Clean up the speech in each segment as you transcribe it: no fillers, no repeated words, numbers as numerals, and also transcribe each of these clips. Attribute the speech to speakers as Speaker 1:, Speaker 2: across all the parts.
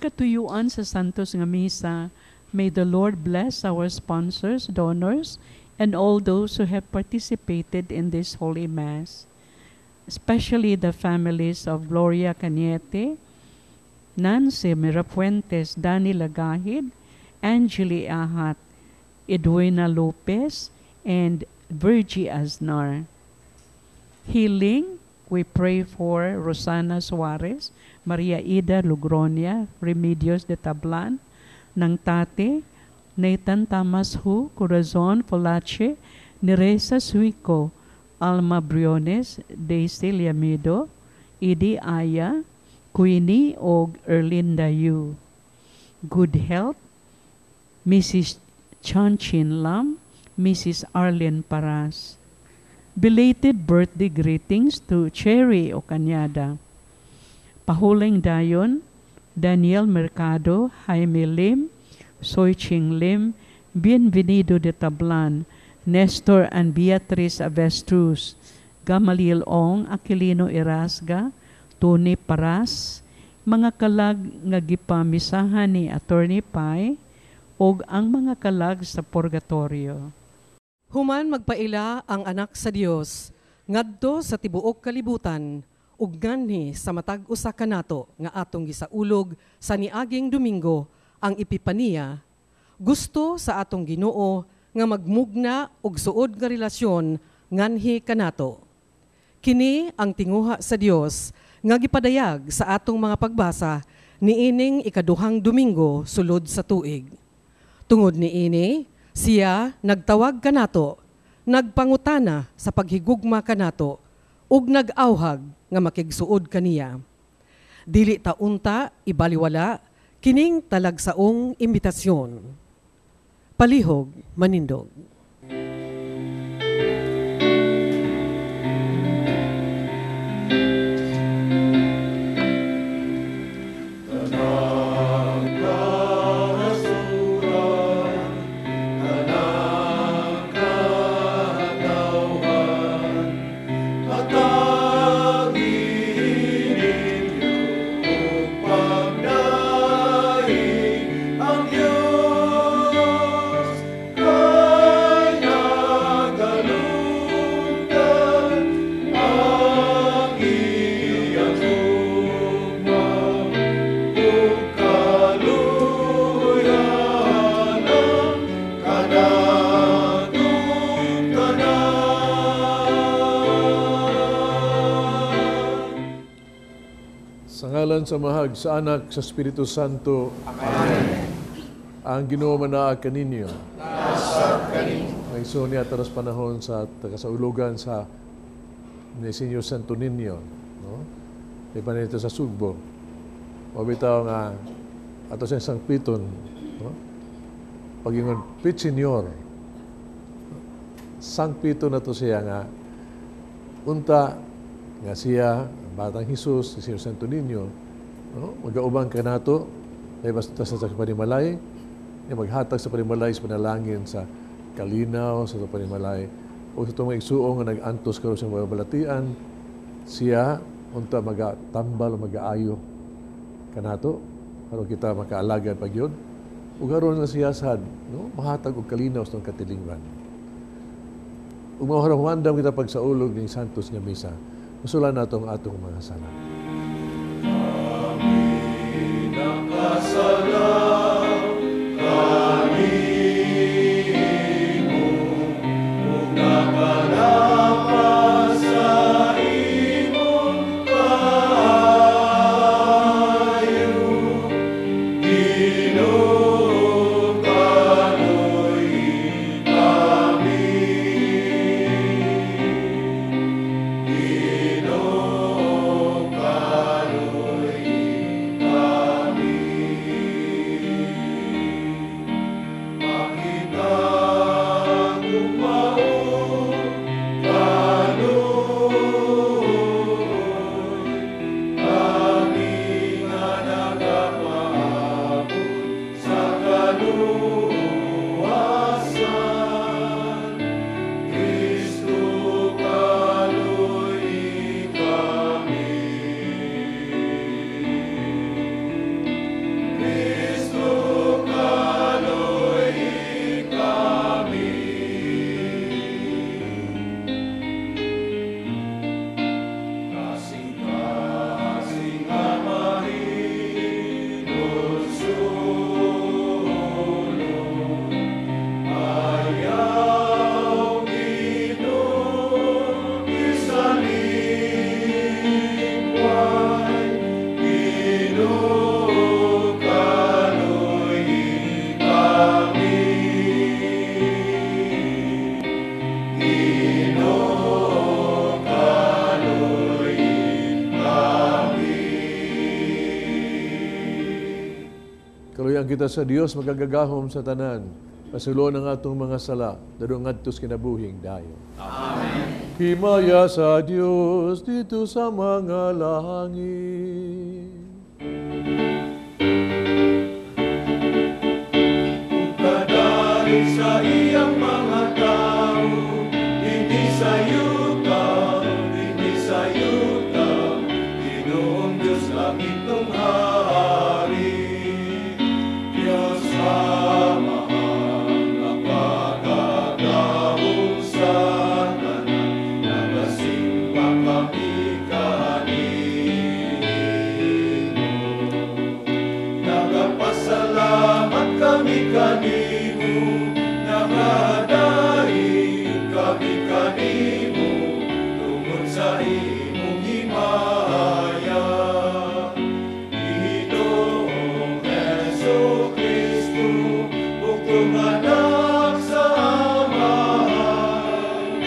Speaker 1: Mga katuyuan sa Santos nga Misa, may the Lord bless our sponsors, donors, and all those who have participated in this Holy Mass, especially the families of Gloria Cañete, Nancy Mirafuentes, Danny Lagahid, Angeli Ahat, Edwina Lopez, and Virgie Aznar. Healing, we pray for Rosana Suarez, Maria Ida Lugronia, Remedios de Tablan, ng Tate, Nathan Tamashu, Corazon Folache, Neresa Suico, Alma Briones, Daisy Liamido, Idi Aya, Queenie og Erlinda Yu. Good health, Mrs. Chanchin Lam, Mrs. Arlene Paras. Belated birthday greetings to Cherry Ocanyada. Pahuling dayon, Daniel Mercado, Jaime Lim, Soy Ching Lim, Bienvenido de Tablan, Nestor and Beatriz Avestruz, Gamaliel Ong, Aquilino Erasga, Tony Paras, mga kalag nga gipamisahan ni Attorney Pai, ug ang mga kalag sa purgatorio.
Speaker 2: Human magpaila ang Anak sa Dios ngadto sa tibuok kalibutan ug nganhi sa matag usa kanato nga atong gisaulog sa niaging Domingo, ang Epipaniya, gusto sa atong Ginoo nga magmugna og suod nga relasyon nganhi kanato. Kini ang tinguha sa Dios nga gipadayag sa atong mga pagbasa niining ikaduhang Domingo sulod sa tuig. Tungod niini, siya nagtawag kanato, nagpangutana sa paghigugma kanato, ug nag-awhag nga makigsuod kaniya. Dili ta unta ibaliwala kining talagsaong imbitasyon. Palihog manindog.
Speaker 3: Sa ngalan sa Amahag, sa Anak, sa Espiritu Santo. Amen. Ang Ginoo manaa kaninyo. May niya taras panahon sa kasaulugan sa ni Senyor Santo Niño, no? Di pa nito sa Sugbo. Mabitaw nga ato sa isang piton, no? Pagingon Pit Senyor. Sangpiton na to siya nga unta nga siya Batang Jesus, si Senyor Santo Niño, no? Magaubang kanato, ay basta sa panimalay, ay maghatag sa panimalay sa panalangin sa kalinaw, sa panimalay, o sa itong mga igsuong nga nag-antos karon sa mga balatian, siya unta magatambal, magaayo kanato, aron kita makaalagad pag yun. Ug aron nga siya sad, no? Mahatag og kalinaw sa itong katilingban. Ug mahuramandam kita pagsaulog ning Santos nga Misa. Masulan nato ang atong mga sala.
Speaker 4: Amin ang kasala kanimo, ug nakalapas sa imong kaayo. Ginoo, kaluoyi kami. Ginoo, kaluoyi.
Speaker 3: kita sa Dios magagagahom sa tanan. Pasulo ng atong mga sala, dadong ngadto sa kinabuhing dayon. Amen. Himaya sa Dios dito sa mga langit.
Speaker 4: Kadari sa iyang mga tao, hindi sa yuta, hindi sa yuta, Ginoong Diyos langit ng hari. Diyos Ama, napakagahom sa tanan, nagasimba kami kanimo. Nagapasalamat kami kanimo, nagadaig kami kanimo, tungod sa imong himaya. Ginoong Hesus Kristo, bugtong anak sa Amahan.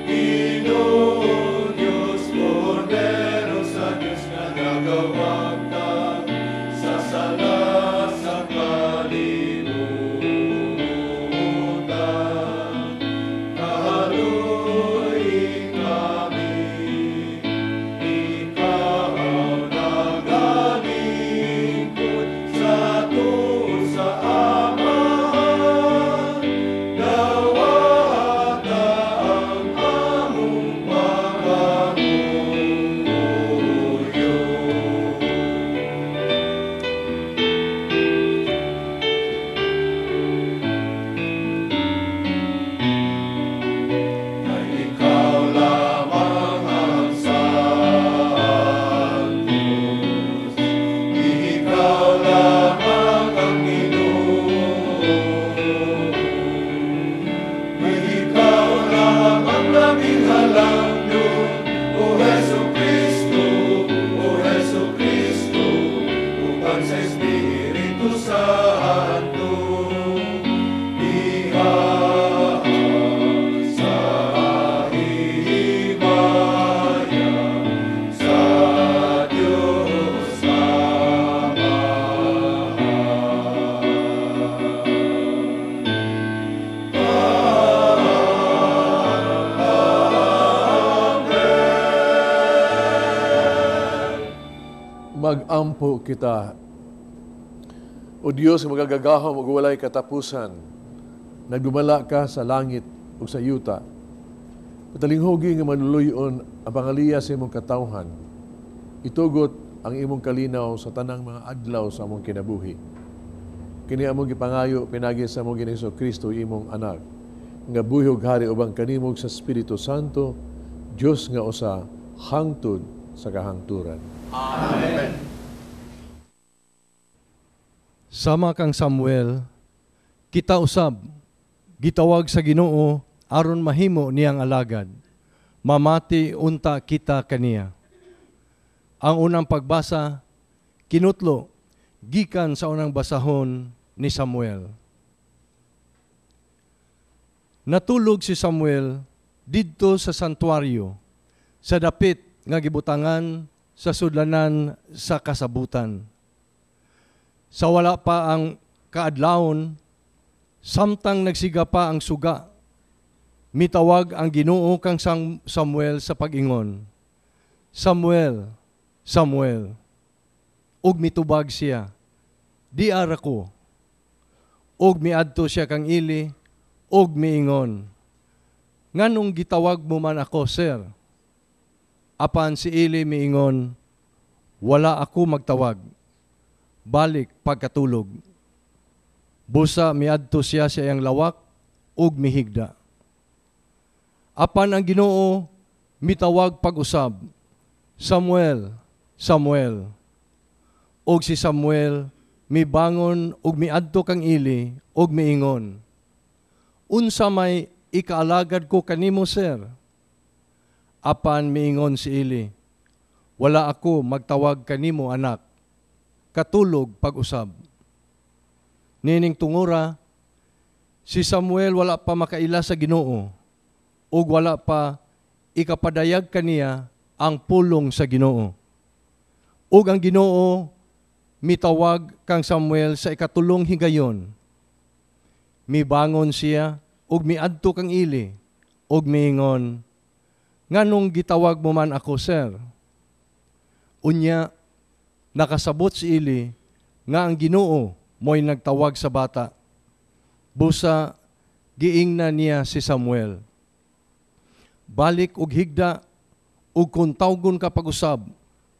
Speaker 4: Ginoong Diyos, Kordero sa Diyos nga nagawagtang sa sala sa kalibutan. Kahaluoy kami, ikaw nagalingkod sa tuo sa Amahan. Dawata ang among pangamuyo. Kay ikaw lamang ang Santos, ikaw lamang ang Ginoo, ikaw lamang labing halangdon, O Hesu Kristo, O Hesu Kristo, uban sa Espiritu Santo. Diha sa himaya sa Diyos Amahan. Amen.
Speaker 3: Magampo kita. O Dios, magagagahom ug walay katapusan, nagdumala ka sa langit ug sa yuta. Patalinghugi nga maluluyon ang pangaliya sa imong katawhan. Itugot ang imong kalinaw sa tanang mga adlaw sa among kinabuhi. Kini among gipangayo pinagi sa among Ginoong Hesus Kristo, imong anak, nga buhi ug hari uban kanimo sa Espiritu Santo, Dios nga usa, hangtod sa kahangturan.
Speaker 4: Amen.
Speaker 5: Sama kang Samuel, kita usab gitawag sa Ginoo aron mahimo niyang alagad. Mamati unta kita kaniya. Ang unang pagbasa, kinutlo, gikan sa unang basahon ni Samuel. Natulog si Samuel didto sa santuario, sa dapit nga gibutangan sa sudlanan sa kasabutan. Sa wala pa ang kaadlawon, samtang nagsiga pa ang suga, mitawag ang Ginoo kang Samuel sa pag-ingon, "Samuel, Samuel." Ug mitubag siya, "Di ara ko." Ug miadto siya kang Eli, ug miingon, "Nganong gitawag mo man ako, sir?" Apan si Eli miingon, "Wala ako magtawag. Balik pagkatulog." Busa miadto siya sa iyang lawak ug mihigda. Apan ang Ginoo mitawag pag-usab, "Samuel, Samuel." Ug si Samuel mibangon ug miadto kang Eli ug miingon, "Unsa may ikaalagad ko kanimo, sir?" Apan miingon si Eli, "Wala ako magtawag kanimo, anak. Katulog pag-usab." Nining tungura, si Samuel wala pa makaila sa Ginoo ug wala pa ikapadayag kaniya ang pulong sa Ginoo. Ug ang Ginoo Mitawag kang Samuel sa ikatulong higayon. Mibangon siya ug miadto kang Eli ug miingon, "Nganong gitawag mo man ako, sir?" Unya nakasabot si Eli nga ang Ginoo mo'y nagtawag sa bata. Busa giingna niya si Samuel, "Balik og higda, ug kung tawgon ka pag-usab,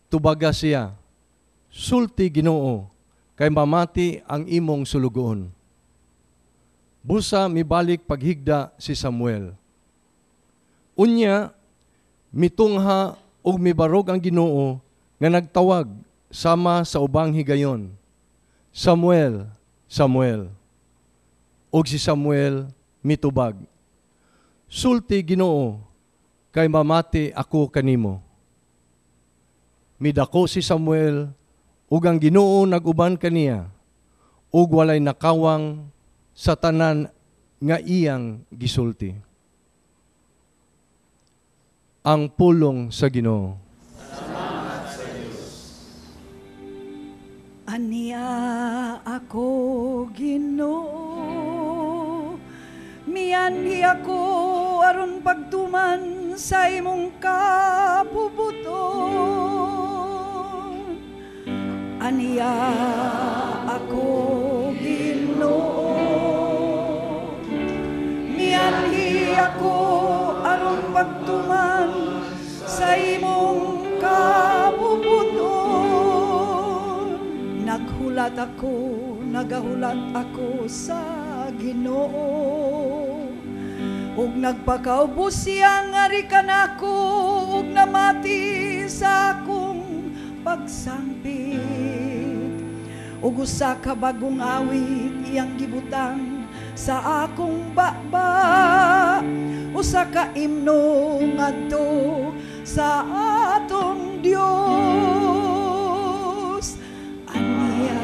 Speaker 5: tubaga siya, 'Sulti, Ginoo, kay mamati ang imong sulugoon.'" Busa mibalik paghigda si Samuel. Unya mitungha ug mibarog ang Ginoo nga nagtawag sama sa ubang higayon, "Samuel, Samuel." Ug si Samuel mitubag, "Sulti, Ginoo, kay mamati ako kanimo." Midako si Samuel ug ang Ginoo nag-uban kaniya ug walay nakawang sa tanan nga iyang gisulti. Ang pulong sa Ginoo.
Speaker 6: Aniya ako, Ginoo, mianhi ako aron pagtuman sa imong kabubuton. Aniya ako, Ginoo, mianhi ako aron pagtuman sa imong kabubuton. Naghulat ako, nagahulat ako sa Ginoo, ug nagpakaubos siya nga kanako ug namati sa akong pagsangpit. Ug usa ka bagong awit iyang gibutang sa akong baba, usa ka imno ngadto sa atong Dios. Aniya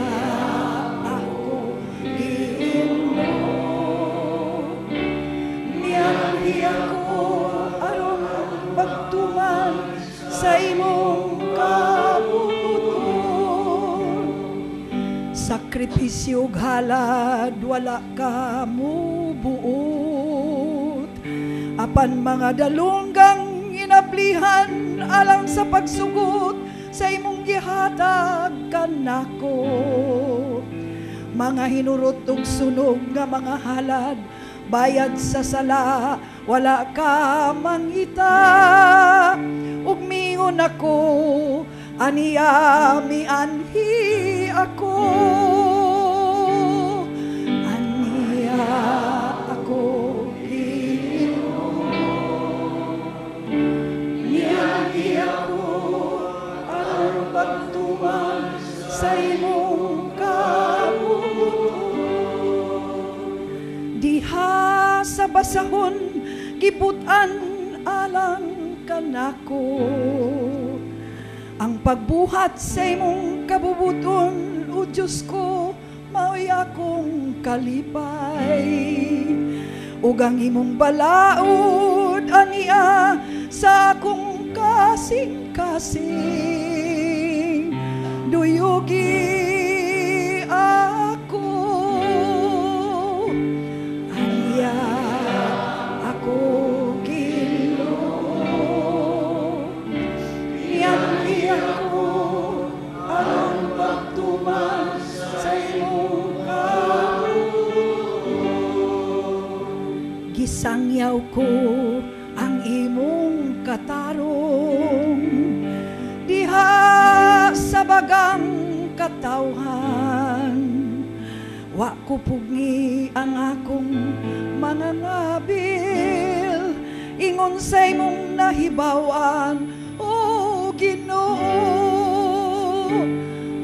Speaker 6: ako, Ginoo, mianhi ako aron pagtuman sa imong kabubuton. Sakripisyo ug halad wala ka mubuot, apan mga dalunggang inablihan alang sa pagsugot sa imong gihatag kanako. Mga hinurot ug sunog nga mga halad bayad sa sala wala ka mangita. Ug mingon ako, aniya mianhi ako. Aniya ako, Ginoo, mianhi ako aron pagtuman sa imong kabubuton. Diha sa basahon gibutan alang kanako ang pagbuhat sa imong kabubuton, o Diyos ko, mao'y akong kalipay. Ug ang imong balaod ania sa akong kasing-kasing. Duyugi ako. Aniya ako, Ginoo, mianhi ako aron pagtuman sa imong kabubuton. Gisangyaw ko ang imong katarong diha sa bagang katawhan. Wa ko pugngi ang akong mga ngabil ingon sa imong nahibaw-an, o Ginoo.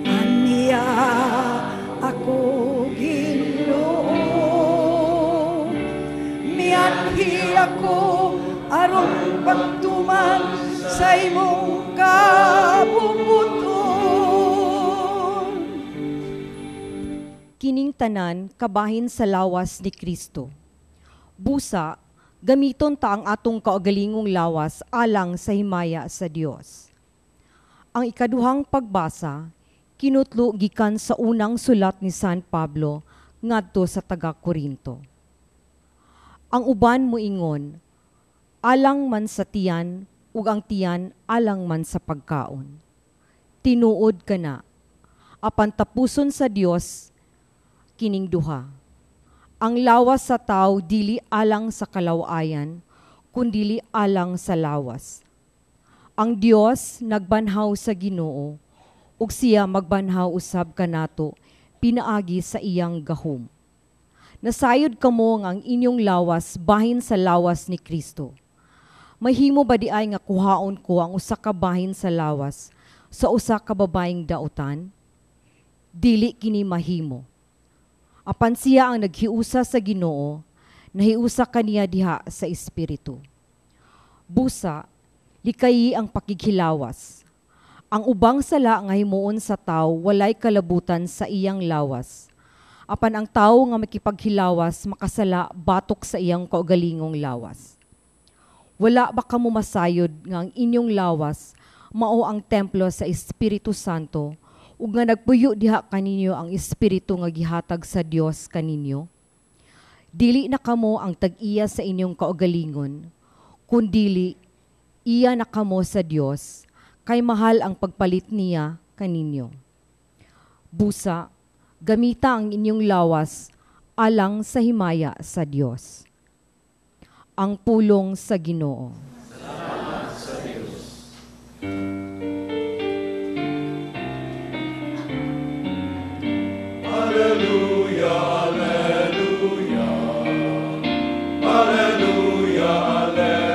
Speaker 6: Aniya ako, Ginoo, mianhi ako aron pagtuman sa imong kabubuton.
Speaker 7: Kining tanan kabahin sa lawas ni Kristo. Busa, gamiton ta ang atong kaugalingong lawas alang sa himaya sa Dios. Ang ikaduhang pagbasa Kinutlo gikan sa unang sulat ni San Pablo ngadto sa taga-Korinto. Ang uban moingon, alang man sa tiyan ug ang tiyan alang man sa pagkaon. Tinuod kana, apan tapuson sa Dios kining duha. Ang lawas sa tao dili alang sa kalawayan, kundili alang sa lawas. Ang Dios nagbanhaw sa Ginoo, ug siya magbanhaw usab kanato pinaagi sa iyang gahom. Nasayod kamo nga ang inyong lawas bahin sa lawas ni Kristo. Mahimo ba di ay nga kuhaon ko ang usa ka bahin sa lawas sa usa ka babaeng dautan? Dili kini mahimo. Apan siya ang naghiusa sa Ginoo, nahiusa kaniya diha sa espiritu. Busa, likayi ang pakighilawas. Ang ubang sala nga himuon sa tawo walay kalabutan sa iyang lawas. Apan ang tawo nga makipaghilawas makasala batok sa iyang kaugalingong lawas. Wala ba kamo masayod nga ang inyong lawas mao ang templo sa Espiritu Santo ug nga nagpuyo diha kaninyo ang espiritu nga gihatag sa Dios kaninyo? Dili na kamo ang tag-iya sa inyong kaugalingon, kundili iya na kamo sa Dios, kay mahal ang pagpalit niya kaninyo. Busa, gamita ang inyong lawas alang sa himaya sa Dios. Ang pulong sa Ginoo.
Speaker 4: Salamat sa Dios. Alleluia, alleluia, alleluia, alleluia,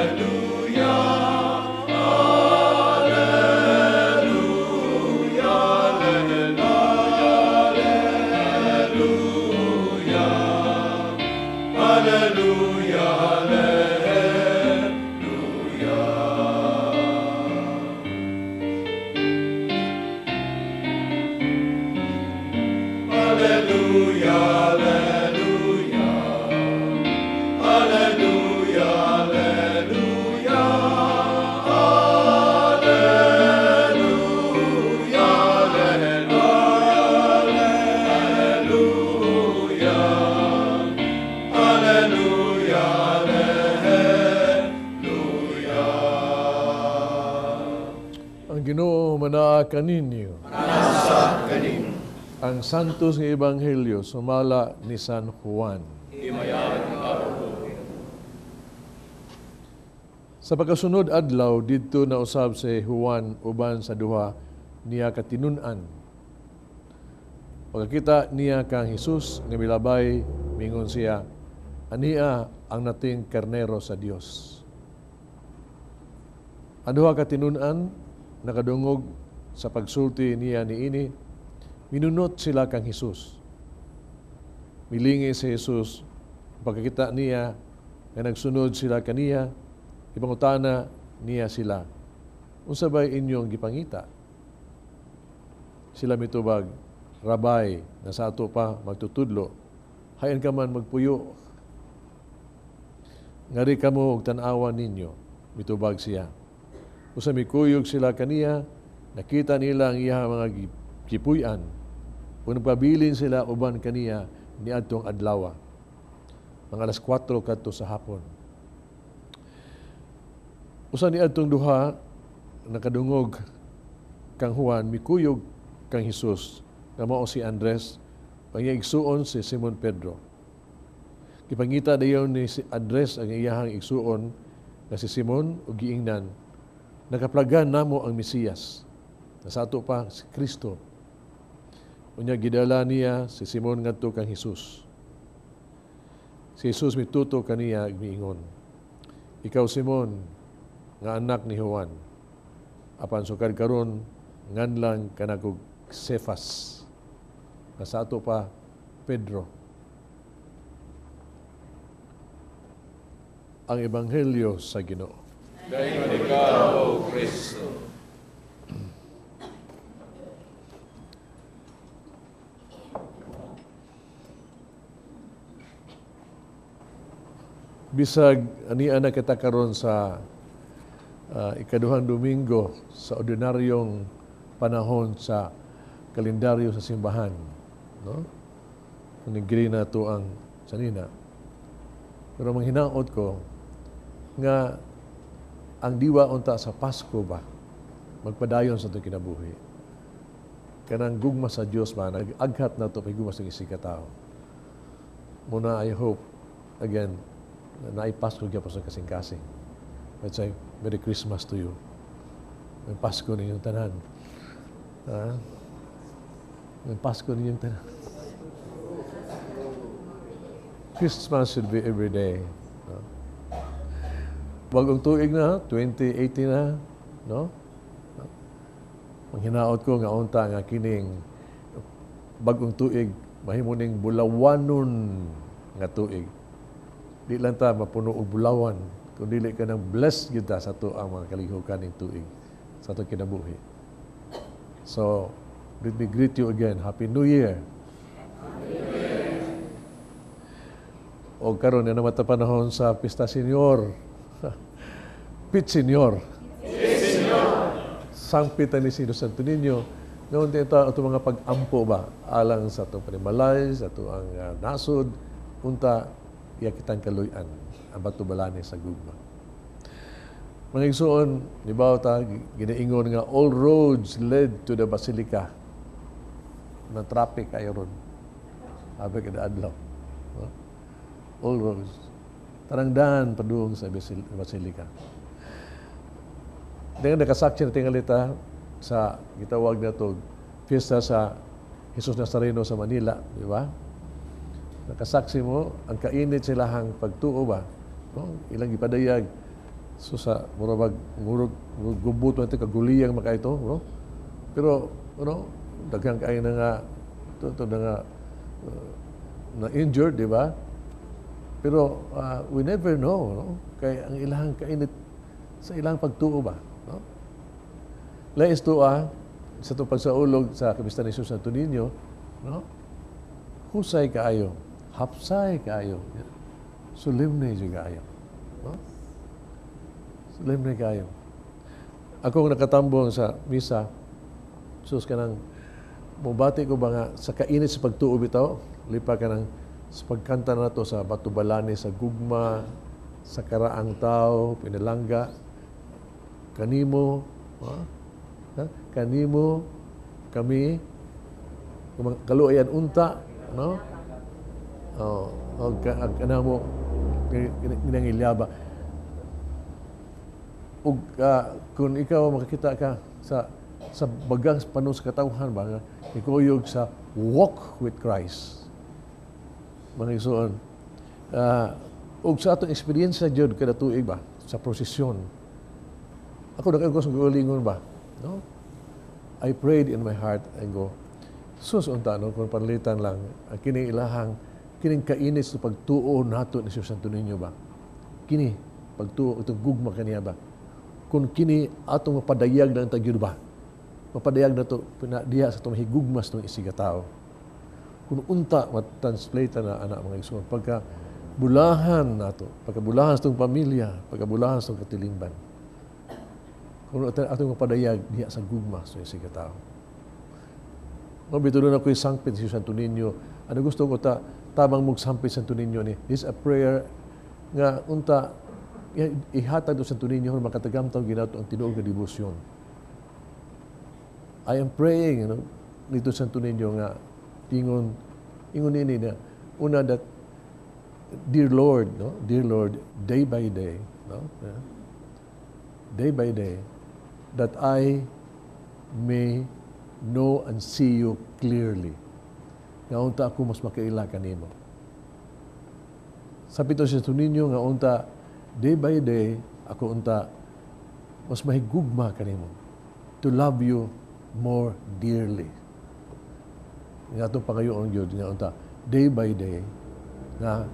Speaker 4: alleluia, alleluia, alleluia, alleluia. Alleluia, alleluia, alleluia, alleluia, alleluia, alleluia, alleluia, alleluia.
Speaker 3: Ang Ginoo manaa kaninyo. Ang Santos nga Ebanghelyo sumala ni San Juan. Sa pagkasunod adlaw didto na usab si Juan uban sa duha niya katinun-an. Pagkakita niya kang Hesus nga milabay, mingon siya, ania ang nating karnero sa Dios. Ang duha katinun-an nakadungog sa pagsulti niya niini, minunot sila kang Hesus. Milingi si Hesus, pagkakita niya nga nagsunod sila kaniya, ipangutana niya sila, unsa bay inyong gipangita? Sila mitubag, Rabay, na sa ato pa magtutudlo, hayan ka man magpuyo. Ngari kamo og tan-awan ninyo, mitubag siya. Usa mikuyog sila kaniya, nakita nila ang iya mga gipuy-an. Kung nagpabilin sila uban kaniya niadtong adlawa, mga 4:00 kadto sa hapon. Usa niadtong duha nakadungog kang Juan mikuyog kang Hesus nga mao si Andres, pangya igsuon si Simon Pedro. Gipangita dayon ni si Andres ang iyahang igsuon nga si Simon ug giingnan, nakaplagan namo ang Mesiyas, na sa ato pa si Kristo. Unya gidala niya si Simon ngadto kang Hesus. Si Hesus mituto kaniya ug miingon, ikaw Simon nga anak ni Juan, apan sukad karon nganlang kanakog Cefas, na sa ato pa Pedro. Ang Ebanghelyo sa Ginoo.
Speaker 4: Dayon ikaw, O Kristo.
Speaker 3: Bisag ania na kita karon sa ikaduhang Domingo sa ordinaryong panahon sa kalendaryo sa simbahan, no? Kung na to ang sanina. Pero manghinaot ko nga ang diwa unta sa Pasko ba magpadayon sa atong kinabuhi. Kanang gugma sa Dios ba nag-aghat na to pahigugma sa isig ka tao. Muna I hope again na naay Pasko gyapon sa kasing-kasing. Let's say Merry Christmas to you. May Pasko ninyong tanan. Ha? May Pasko ninyong tanan. Christmas should be every day. No? Bagong tuig na, 2018 na, no? Manghinaot ko nga unta nga kining bagong tuig mahimo ning bulawanon nga tuig. Di lang ta mapuno og bulawan, kun dili ka nang blessed gyud ta sa ato ang mga kalihukan ning tuig sa atong kinabuhi. So, let me greet you again. Happy New Year. O karon na naman ta panahon sa Pista Senior. Pit Senior. Sangpit ni Sino Santo Niño. Ngayon din ito atong mga pag-ampo ba alang sa atong panimalay, sa atong ang nasod, unta iya kitang kaluy-an ang batubalani sa gugma. Mga igsoon, di ba ta ginaingon nga all roads led to the basilica. Na traffic kayo ron. Abi kada adlaw. No? All roads. Tarangdaan padung sa basilica. Dengan nakasaksi na tingalita sa gitawag na to fiesta sa Jesus Nazareno sa Manila, di ba? Nakasaksi mo ang kainit silahang pagtuo ba? No? Ilang gipadayag. So sa murag murag gubot man kaguliyang makaito, no? Pero ano, daghang kaayo na nga to na nga na injured, di ba? Pero we never know, no? Kay ang ilang kainit sa ilang pagtuo ba, no? Lais tuwa sa itong pagsaulog sa Kabista ni Jesus Santo Niño, no? Husay kaayo, hapsay kaayo, solemne jud kaayo, no? Solemne kaayo. Ako nakatambong sa misa, sus kanang mubati ko ba nga sa kainit sa pagtuo bitaw, lipa ka ng sa pagkanta na to sa Batubalani, sa gugma, sa karaang tao, pinalangga, kanimo, ha? Ha? Kanimo kami kaluoyan unta, no? Oh, og kanamo ginangilyaba. Ug kung ikaw makakita ka sa bagang panos katawhan ba nga ikuyog sa walk with Christ. Mga igsoon, ug sa atong eksperyensya jud kada tuig ba sa prosesyon. Ako nakaigos sa kaugalingon ba, no? I prayed in my heart and go, sus unta no, kung panalitan lang ang kini ilahang kining kainit sa pagtuo nato ni Santo Niño ba. Kini pagtuo itong gugma kaniya ba. Kung kini atong mapadayag na ang tagyud ba. Mapadayag na to diha sa atong higugma sa atong isiga tao. Kung unta matranslate na ana mga igsoon pagka bulahan nato, pagka bulahan sa atong pamilya, pagka bulahan sa atong katilingban. Kung atong mapadayag diha sa gugma sa isiga tao. Mabito na ako'y sangpit si Santo Niño. Ano gusto ko ta tabang mong sampit Santo Niño ni? This is a prayer nga unta ihatag do Santo Niño makatagamtaw ginato ang tinuod nga debosyon. I am praying, you know, nito Santo Niño nga ingon ingon nini na una that dear Lord, no? Dear Lord, day by day, no? Yeah. Day by day, that I may know and see you clearly. Nga unta ako mas makaila kanimo. Sabi to sa Niño nga unta day by day ako unta mas mahigugma kanimo. To love you more dearly. Nga atong pangayoon gyud nga unta day by day nga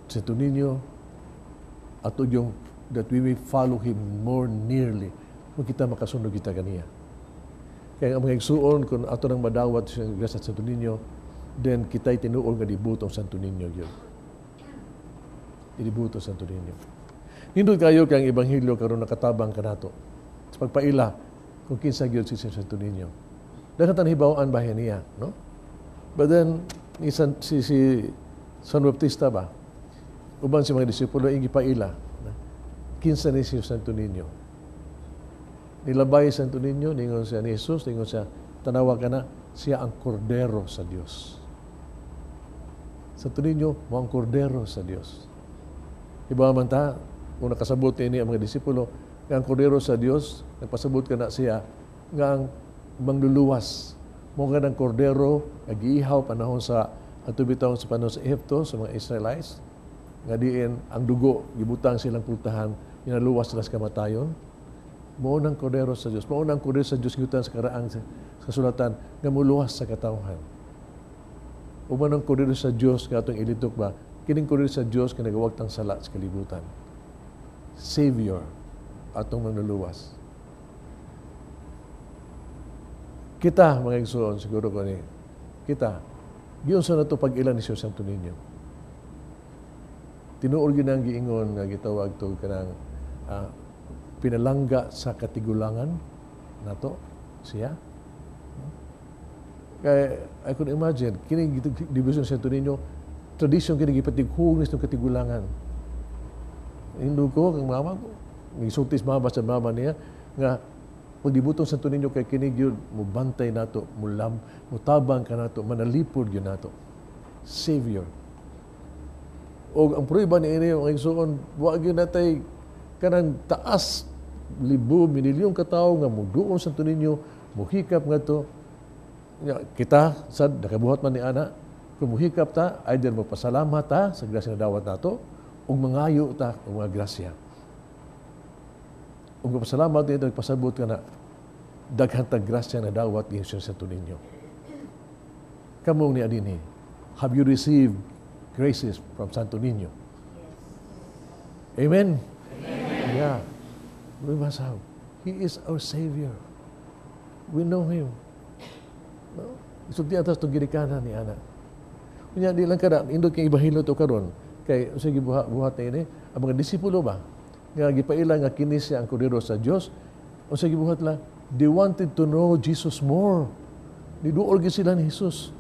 Speaker 3: sa Niño ato yung that we may follow him more nearly kung kita makasunod kita kaniya. Kaya ang mga igsuon kung ato nang madawat sa Iglesia sa Santo Niño, then kita'y tinuol nga dibutong Santo Niño gyud. Dibutong Santo Niño. Nindot kayo kay ang ebanghelyo karon nakatabang kanato. Sa pagpaila kung kinsa gyud si Santo Niño. Daghan tan hibaw-an bahin niya, no? But then ni San, si, si San Bautista ba, uban si mga disipulo ing gipaila, kinsa ni si Santo Niño. Nilabay Santo Niño, ningon siya ni Jesus, ningon siya, tanawa ka na, siya ang kordero sa Dios. Santo Niño, mo ang kordero sa Dios. Iba man ta, kung nakasabot ini ang mga disipulo, nga ang kordero sa Dios, nagpasabot ka na siya, nga ang mangluluwas. Mo nga ng kordero, nagiihaw panahon sa ato bitaw sa panahon sa Ehipto, sa mga Israelites, nga diin ang dugo, gibutang silang pultahan, ginaluwas sila sa kamatayon. Mao nang kordero sa Dios. Mao nang kordero sa Dios gihutan sa karaang sa kasulatan nga muluwas sa katawhan. Uban ang kordero sa Dios nga atong ilitok ba, kining kordero sa Dios nga nagawagtang sala sa kalibutan. Savior atong manluluwas. Kita, mga igsoon, siguro ko ni, kita, giunsa na to pag-ila ni Sir Santo Niño. Tinuod gyud ang giingon nga gitawag to kanang pinalangga sa katigulangan nato siya. Kay I could imagine kini devotion sa Santo Niño, tradisyon kini gipatighug ni katigulangan. Indo ko kang mama ko, gisulti sa mama sa mama niya nga pagdibutong Santo Niño kay kini gyud mubantay nato, mulam, mutabang ka nato, manalipod gyud nato. Savior. Og ang prueba ni ini ang igsuon, wa gyud natay kanang taas libo milyong katawo nga muduol Santo Niño, muhikap ngadto. Kita sad nakabuhat man ni ana, kung muhikap ta, either magpasalamat ta sa grasya nga dawat nato ug mangayo ta og mga grasya. Ug magpasalamat nito, nagpasabot ka na daghan tag grasya nga dawat ni Jesus Santo Niño. Kamong ni adini, have you received graces from Santo Niño? Yes. Amen? Amen. Yeah. We must have. He is our Savior. We know Him. No? Isulti atas itong ginikanan ni Ana. Kunya, di lang kada, indot kay ibahilo to karon. Kay, sige, buhat na ini, ang mga disipulo ba? Nga gipaila nga kini siya ang kordero sa Dios. O sige, buhat lang, they wanted to know Jesus more. Niduol gyud sila ni Jesus.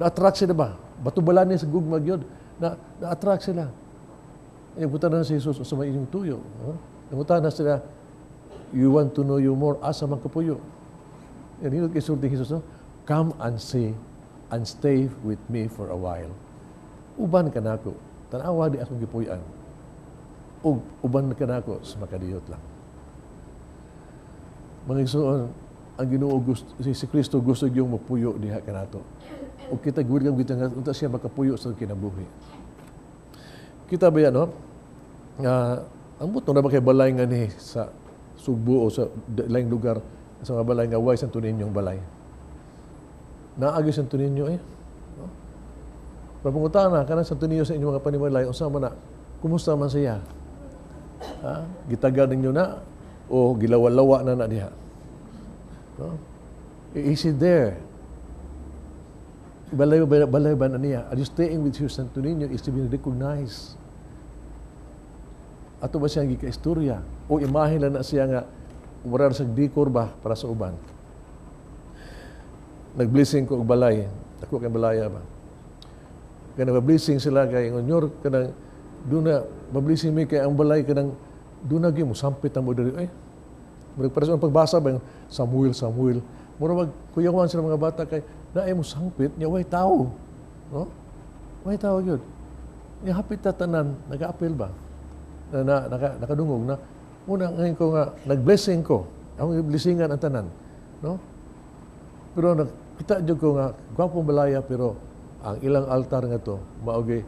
Speaker 3: Na-attract sila ba? Batubalan niya sa gugma gyud. Na-attract sila. Nagpunta na si Jesus sa may inyong tuyo. Huh? Nagpunta na sila, you want to know you more, asa man kapuyo. Yan, hinot kay sulti Jesus, no? Come and see and stay with me for a while. Uban ka nako. Tanawa di akong gipuy-an. Ug uban ka nako sa makadiyot lang. Mga igsoon, ang Ginoo gusto, si Kristo gusto gyud mopuyo diha kanato. Ug kita gwid kita nga unta siya makapuyo sa kinabuhi. Kita ba yan, no? Ang buto na ba kay balay nga ni sa Sugbo o sa laing lugar sa mga balay nga way Santo Niñong balay. Naagi Santo Niño eh. No? Pero pangutana kanang Santo Niño sa inyong mga panimalay, unsa man na, kumusta man siya? Ha? Gitaga ninyo na o gilawa-lawa na na diha? No? Is he there? Balay ba na niya? Are you staying with your Santo Niño? Is to be recognized? Ato ba siyang gikaistorya? O imahe lang na siya nga wala sa decor ba para sa uban? Nag-blessing ko og balay. Ako kay balaya ba? Kaya nag-blessing sila kay ngunyor kanang duna mablessing mi kay ang balay kanang duna gyud mo sampit ang mo diri eh. Murag para sa pagbasa ba yung Samuel Samuel. Mura mag kuyawan sila mga bata kay naay mo sangpit nya way tao. No? Way tao gyud. Nya hapit ta tanan nagaapil ba? Na nakadungog na una ngayon ko nga nag-blessing ko. Akong blessingan ang tanan, no? Pero nakita jud ko nga gwapong balaya pero ang ilang altar nga to mao gyud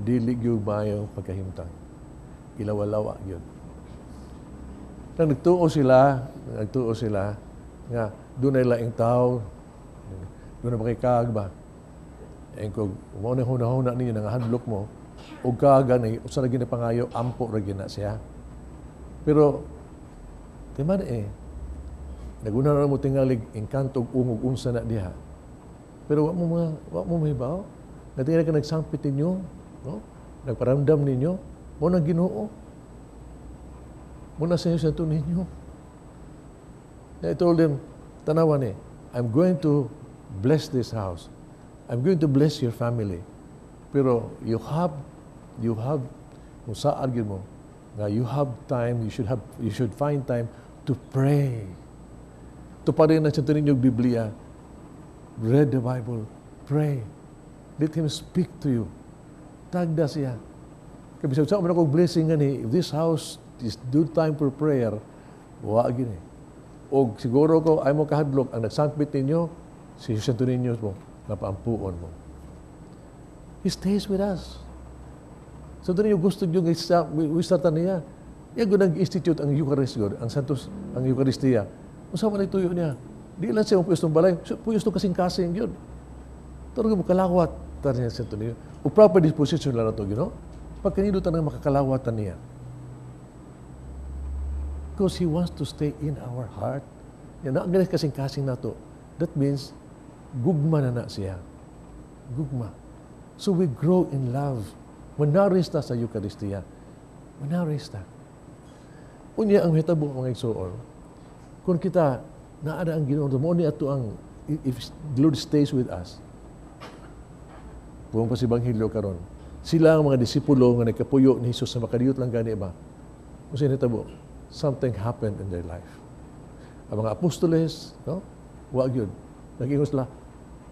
Speaker 3: dili gyud maayo pagkahimtang. Ilawa-lawa gyud. Nang nagtuo sila nga dunay laing tao, dunay makikag ba. Ay kung mao na hunahuna ninyo nga handlok mo og kaga ni usa ra gyud na pangayo, ampo ra gyud na siya. Pero di man eh naguna na mo tingalig engkanto og ungog unsa na diha. Pero wa mo mahibaw. Natingali ka nagsampit ninyo, no? Nagparamdam ninyo, mo nang Ginoo. Mo na sa inyo sa ninyo. I told him, tanawan eh, I'm going to bless this house. I'm going to bless your family. Pero you have, kung saan gyud mo, nga you have time, you should find time to pray. Tuparin ang Santo Niño Biblia. Read the Bible. Pray. Let Him speak to you. Tagda siya. Kaya bisag sa man akong blessing gani, if this house is due time for prayer, wa gini. O siguro ko, ay mo kahadlok, ang nagsangpit ninyo, si Santo Niño mo, napaampuon mo. He stays with us. Santo Niño gusto yung wisata niya. Iya gud nag-institute ang Eucharist gud, ang Santos, ang Eucharistia. Unsa man tuyo niya? Di lang siya puyos balay, puyos kasing-kasing yun. Pero mo kalawat ta niya Santo Niño. O proper disposition lang nato, you know? Pagkanindot ta nang makakalawatan niya. Because He wants to stay in our heart. Yan, ang ganit kasing-kasing nato. That means, gugma na na siya. Gugma. So we grow in love. Manourish ta sa Eucharistia. Manourish ta. Unya ang hitabo, mga igsoon, kung kita naa ang Ginoo, mo ni ato ang if the Lord stays with us. Kung pa si Ebanghelyo karon, sila ang mga disipulo nga nagkapuyo ni Jesus sa makadiyot lang gani ba? Kung sino hitabo, something happened in their life. Ang mga apostoles, no? Wa gyud. Nag-ingon sila,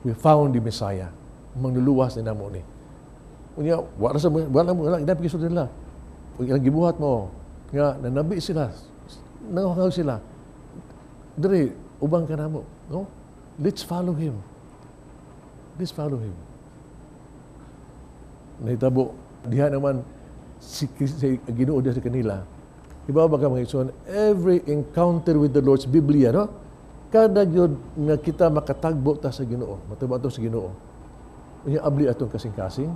Speaker 3: "We found the Messiah. Mangluluwas ni namo ni." Unya, wala sa wala wala ginapigil nila. Ug ilang gibuhat mo nga nanabi sila, nangaw sila. Diri ubang ka namo, no? Let's follow him. Let's follow him. Nahitabo diha naman si Ginoo diha sa kanila. Iba ba ka, mga igsoon, every encounter with the Lord's Biblia, no? Kada gyud nga kita makatagbo ta sa Ginoo, matagbo ato sa Ginoo. Unya abli atong kasing-kasing,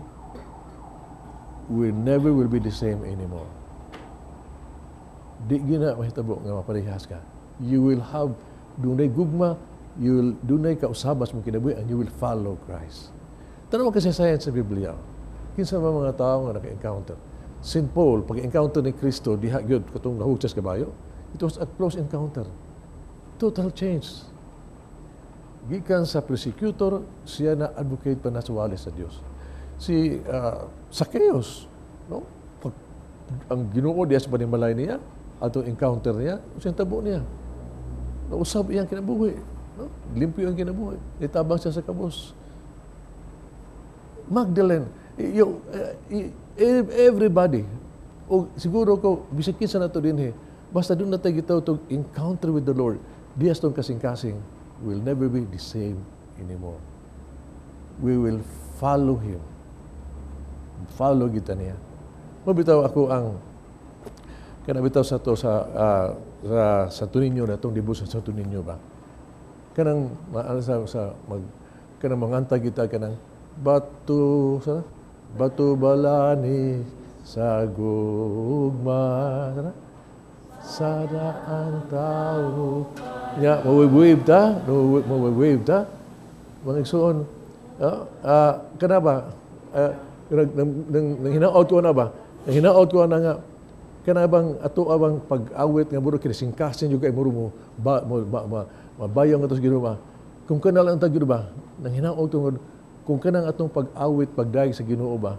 Speaker 3: we never will be the same anymore. Di gina mahitabo nga maparehas ka. You will have dunay gugma, you will dunay kausabas mong kinabuhi and you will follow Christ. Tanaw kasi science sa Biblia. Kinsa ba mga tao nga naka-encounter? St. Paul, pag-encounter ni Kristo, diha gyud katong nahug siya sa kabayo. It was a close encounter. Total change. Gikan sa persecutor, siya na advocate pa na sa wali sa Dios. Si Zacchaeus, no? Pag, ang Ginoo diya sa panimalay niya, atong encounter niya, siya tabo niya. Nausab iyang kinabuhi. No? Limpyo ang kinabuhi. Itabang siya sa kabos. Magdalene, yung, everybody, o siguro ko, bisag kinsa na to din eh, basta doon na tayo gitaw to encounter with the Lord, dias tong kasing-kasing, will never be the same anymore. We will follow Him. Follow kita niya. Mabitaw ako ang kana bitaw sa to sa Santo Niño na tong debut sa Santo Niño ba. Kanang maala sa mag kanang manganta kita kanang bato sa bato balani sa gugma sana sa daan tao nya mawave ta, mawave ta, mga igsoon, kana ba nang hinaot ko na ba nang hinaot ko na nga kana bang ato abang pag-awit nga muro kinisingkasin yung kay muro mo ba mo ba, ma, mabayong ato sa Ginoo ba kung kana lang tag ba nang hinaot tungod kung kanang atong pag-awit pagdayeg sa Ginoo ba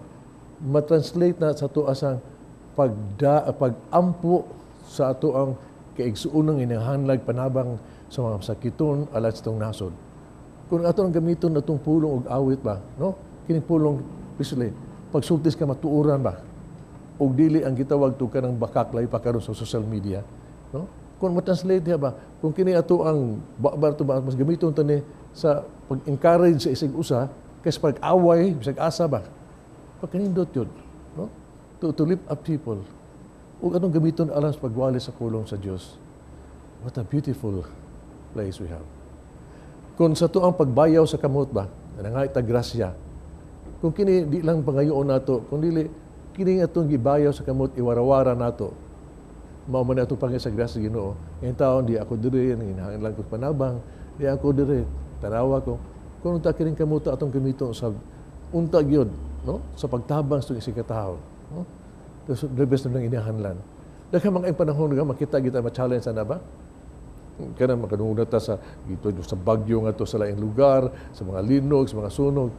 Speaker 3: matranslate na sa ato asang pagda pag-ampo sa ato ang kaigsuonang inahanlag panabang sa mga sakiton alat sa itong nasod. Kung ato ang gamiton atong pulong og awit ba, no? Kining pulong basically pagsultis ka matuoran ba? Og dili ang gitawag to kanang bakak lay pa karon sa social media, no? Kung ma-translate diha ba, kung kini ato ang ba to ba mas gamiton ta ni sa pag-encourage sa isig usa kaysa pag-away bisag asa ba. Pagkanindot yun, no? To lift up people. Ug atong gamiton alang sa pagwali sa pulong sa Dios. What a beautiful place we have. Kung sa to ang pagbayaw sa kamot ba, nangay ta grasya. Kung kini di lang pangayoon nato, kung dili kini atong gibayaw sa kamot iwarawara nato. Mao man atong pangay sa grasya Ginoo. Ngayong taon di ako diri, nanginahanglan lang ko panabang, di ako diri, tanawa ko. Kung unta kining kamot atong gamiton sa unta gyud, no? Sa pagtabang sa isig ka tawo, no? Tapos the best nang inahanlan. Daghan mga panahon nga makita kita ma-challenge ana ba? Kana makadungog ta sa dito sa Bagyo nga to sa laing lugar, sa mga linog, sa mga sunog.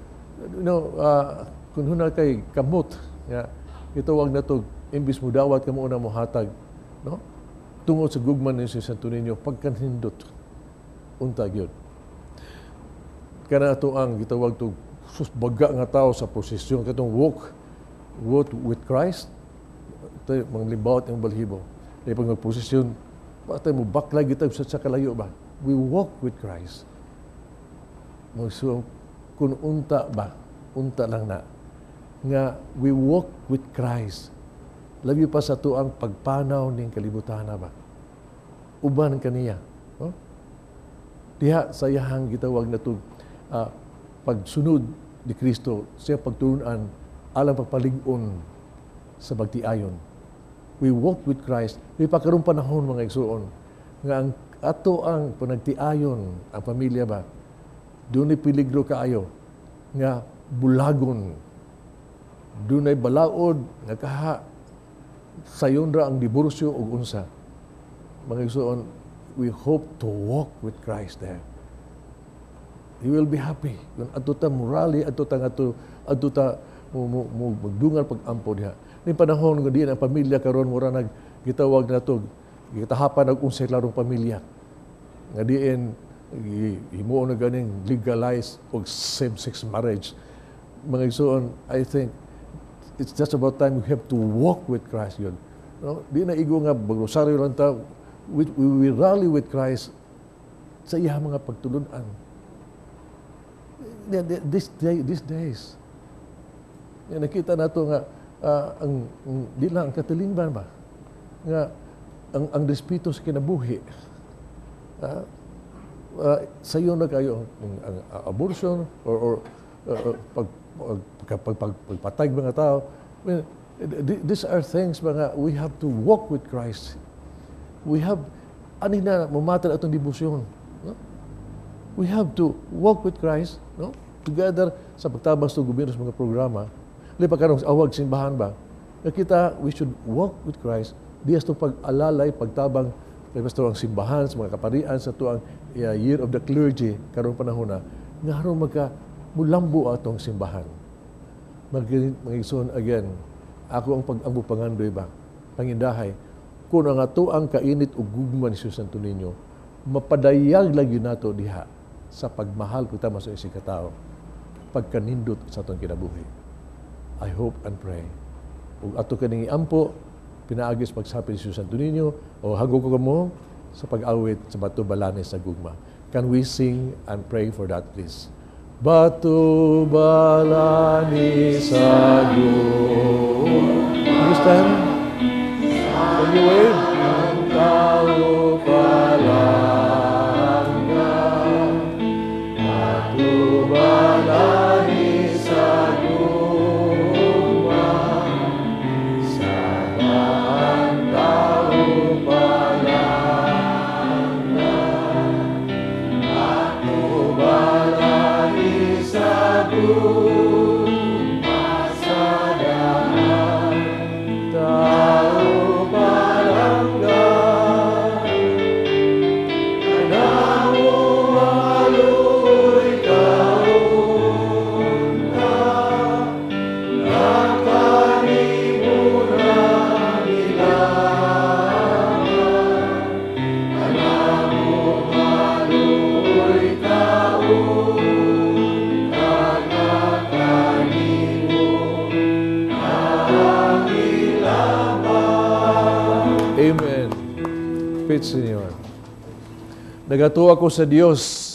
Speaker 3: Kung huna kay kamot nga gitawag nato imbis mo dawat kamo una mo hatag, no? Tungod sa gugma ni si Santo Niño pagkanhindot unta gyud. Kana ato ang gitawag to sus baga nga tao sa prosesyon katong walk with Christ, tayo manglimbawat ang balhibo. Dahil pag magprosesyon, patay mo baklay kita sa kalayo ba? We walk with Christ. So, kung unta ba, unta lang na, nga we walk with Christ. Labi pa sa tuang pagpanaw ning kalibutan na ba? Uban kaniya. No? Diha sa iyahang gitawag na to, pagsunod ni Kristo, siya pagtununan, alang pagpalig-on sa bagtiayon. We walk with Christ. May pakarong panahon mga igsuon nga ang ato ang panagtiayon ang pamilya ba dunay peligro kaayo nga bulagon, dunay balaod nga kaha sayon ra ang diborsyo ug unsa. Mga igsuon, we hope to walk with Christ there. He will be happy kung adto ta morally, adto ta ngadto, adto ta mo magdungal pag-ampo diha. Ning panahon nga di ang pamilya karon mura nag gitawag nato gitahapan og unsay larong pamilya nga diin himuon na ganing legalize og same-sex marriage. Mga igsoon, I think it's just about time we have to walk with Christ yun. No? Di na igo nga magrosaryo lang ta, we rally with Christ sa iya mga pagtulunan. These days, nakita nato nga ang di lang ang katilingban ba nga ang respeto sa kinabuhi, sayo na kayo ang abortion or pagpatay mga tao. I mean, these are things mga we have to walk with Christ. We have ani na mumatal atong debosyon, no? We have to walk with Christ, no? Together sa pagtabang sa gobyerno sa mga programa. Di pa karong awag simbahan ba? Nakita, we should walk with Christ. Di as pag-alalay, pagtabang kay pastor ang simbahan, sa mga kaparian, sa tuang Year of the Clergy, karong panahon na, nga aron magka mulambo atong simbahan. Magigsoon again, ako ang pag-ambo pangandoy ba? Pangindahay, kung ang ato ang kainit o gugma ni Jesus Santo Niño, mapadayag lagi nato diha sa pagmahal kita sa isang katao, pagkanindot sa atong kinabuhi. I hope and pray. Ug ato kaning iampo, pinaagis pagsapit si Santo Niño, o hagok ko mo sa pag-awit sa Bato Balanes sa Gugma. Can we sing and pray for that, please? Bato Balanes sa Gugma. Can you stand? Can you wave? Ang tao palangga, Bato Balanes sa Gugma, sa daan tao palangga, Bato Balanes sa Gugma, sa daan tao palangga. Kanamo maluoy kaunta, nakanimo na ilama. Kanamo maluoy kaunta, nakanimo na ilama. Amen. Faith, Señor. Nagatuo ako sa Dios,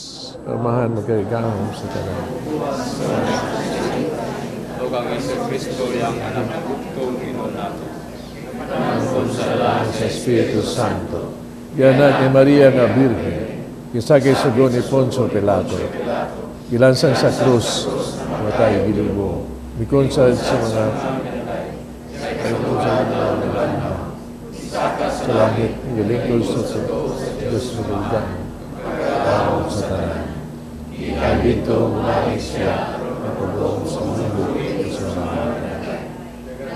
Speaker 3: Amahan magkagahom sa tanan.
Speaker 4: Ug ang Hesus Kristo iyang anak nga bugtong Ginoo nato. Nangkon sa lahat
Speaker 3: sa Espiritu Santo. Gianak ni Maria nga Birhen, gisagay sugo ni Poncio Pilato. Gilansang sa krus, matay gilubong. Mikonsad sa mga sa langit, gilingkod sa Diyos sa bulgan, sa tanan.
Speaker 4: Gikan dito mulahi siya
Speaker 3: ang sa mundo sa mga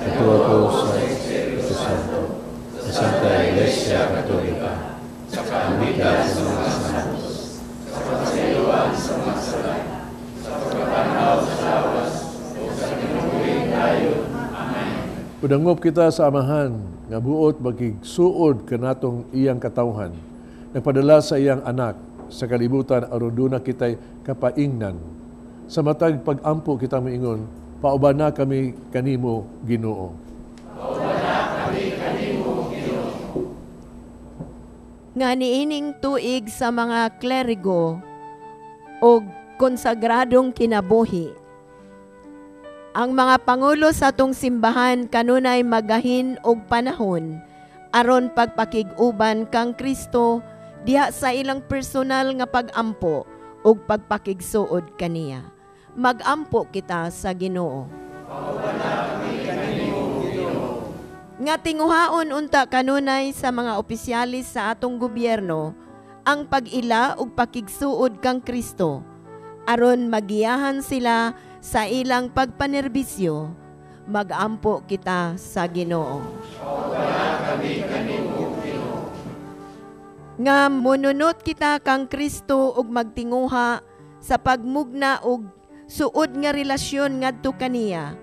Speaker 3: Katuwa ko sa Espiritu Santo, sa Santa Iglesia Katolika, sa
Speaker 4: pagkaligtas sa mga santos, sa kapasayloan sa mga sala, sa pagkabanhaw sa lawas, ug sa kinabuhing dayon. Amen.
Speaker 3: Udangop kita sa Amahan nga buot makigsuod kanatong iyang katawhan, nagpadala sa iyang anak sa kalibutan aron duna kitay kapaingnan. Sa matag pag-ampo kita moingon, pauban na kami kanimo, Ginoo.
Speaker 4: Pauban na kami kanimo, Ginoo.
Speaker 8: Nga niining tuig sa mga klerigo og konsagradong kinabuhi, ang mga pangulo sa atong simbahan kanunay magahin og panahon aron pagpakig-uban kang Kristo diha sa ilang personal nga pag-ampo ug pagpakigsuod kaniya. Mag-ampo kita sa Ginoo. Nga tinguhaon unta kanunay sa mga opisyalis sa atong gobyerno ang pag-ila ug pakigsuod kang Kristo aron magiyahan sila sa ilang pagpanerbisyo. Mag-ampo kita sa Ginoo. Nga mununot kita kang Kristo ug magtinguha sa pagmugna og suod nga relasyon ngadto kaniya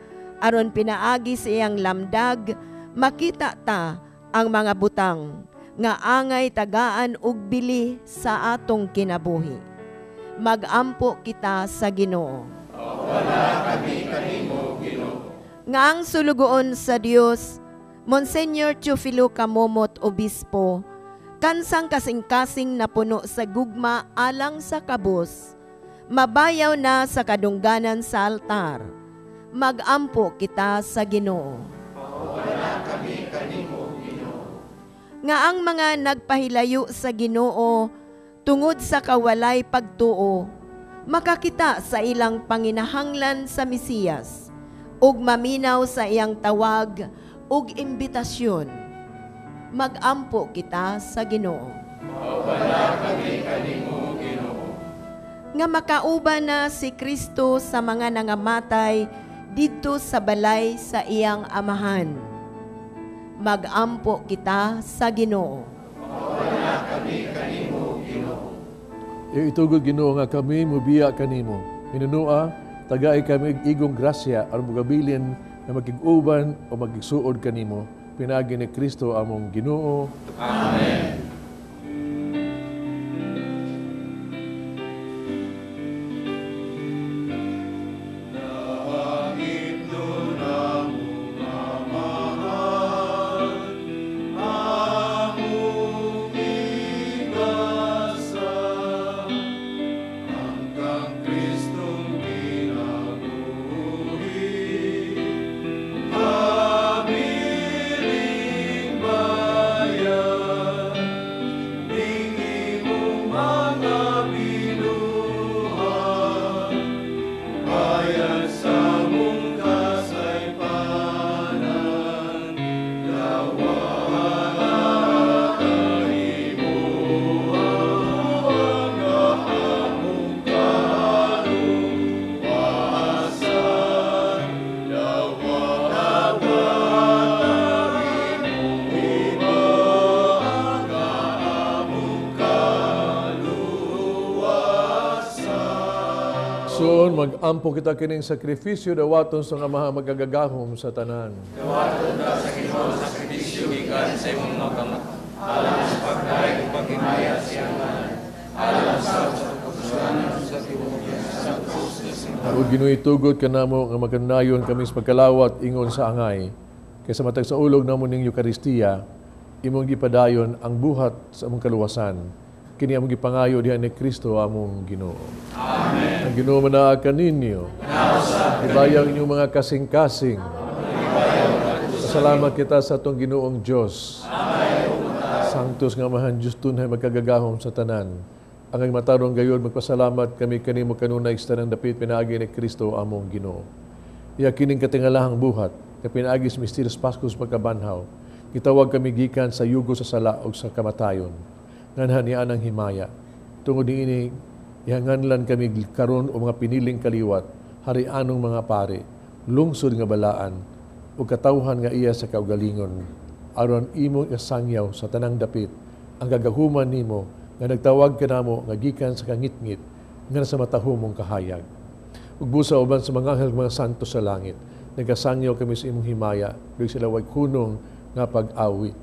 Speaker 8: aron pinaagi sa iyang lamdag makita ta ang mga butang nga angay tagaan og bili sa atong kinabuhi. Mag-ampo kita sa Ginoo. Nga ang sulugoon sa Dios, Monsignor Teofilo Camomot Obispo, kansang kasing-kasing napuno sa gugma alang sa kabus, mabayaw na sa kadungganan sa altar. Mag-ampo kita sa Ginoo. Nga ang mga nagpahilayo sa Ginoo tungod sa kawalay pagtuo, makakita sa ilang panginahanglan sa Mesiyas ug maminaw sa iyang tawag ug imbitasyon. Mag-ampo kita sa Ginoo. Nga makauban na si Kristo sa mga nangamatay didto sa balay sa iyang amahan. Mag-ampo kita sa Ginoo.
Speaker 3: Itugod Ginoo nga kami mubiya kanimo. Minunua, tagay kami igong grasya aron mugabilin na makig-uban o magigsuod kanimo. Pinaagi ni Kristo among Ginoo.
Speaker 4: Amen.
Speaker 3: Mag-ampo kita kining sakripisyo dawaton sa nga Amaha magagagahom sa tanan.
Speaker 4: Dawaton ta sa Ginoo sakripisyo gikan sa imong mga kamot, alang sa pagdayeg ug paghimaya sa iyang ngalan, alang sa katusanan sa tibuok santos nga simbahan.
Speaker 3: O Ginoo, itugot kanamo nga magkanayon kami sa pagkalawat ingon sa angay, kaysa matag sa ulog namo ning Eukaristiya, imong gipadayon ang buhat sa among kaluwasan. Kini among gipangayo diha ni Kristo among Ginoo.
Speaker 4: Amen.
Speaker 3: Ang Ginoo manaa kaninyo. Ibayang inyong mga kasing-kasing. Salamat kita sa atong Ginoong Dios. Sanctus nga Amahan Dios tunay magkagagahom sa tanan. Ang matarong gayon magpasalamat kami kanimo kanunay sa tanang dapit pinaagi ni Kristo among Ginoo. Iya kining katingalahang buhat kapinaagi sa misterios Paskos pagkabanhaw. Gitawag kami gikan sa yugo sa sala ug sa kamatayon. Nganhan niya ang himaya. Tungod niini, ihanganlan kami karon o mga piniling kaliwat, harianong mga pare, lungsod nga balaan, ug katawhan nga iya sa kaugalingon, aron imong isangyaw sa tanang dapit, ang gagahuman nimo nga nagtawag kanamo nga gikan sa kangitngit nga sa matahumong kahayag. Ug busa uban sa mga anghel, mga santo sa langit, nagasangyaw kami sa imong himaya, ug sila way kunong nga pag-awit.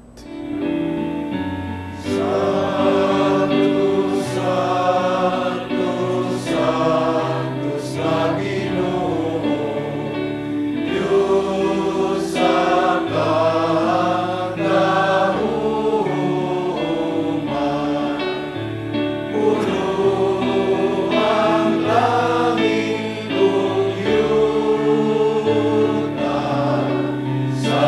Speaker 4: Santo, Santo, Santo sa Ginoo, Diyos sa kagahuman. Puno ang langit ug yuta sa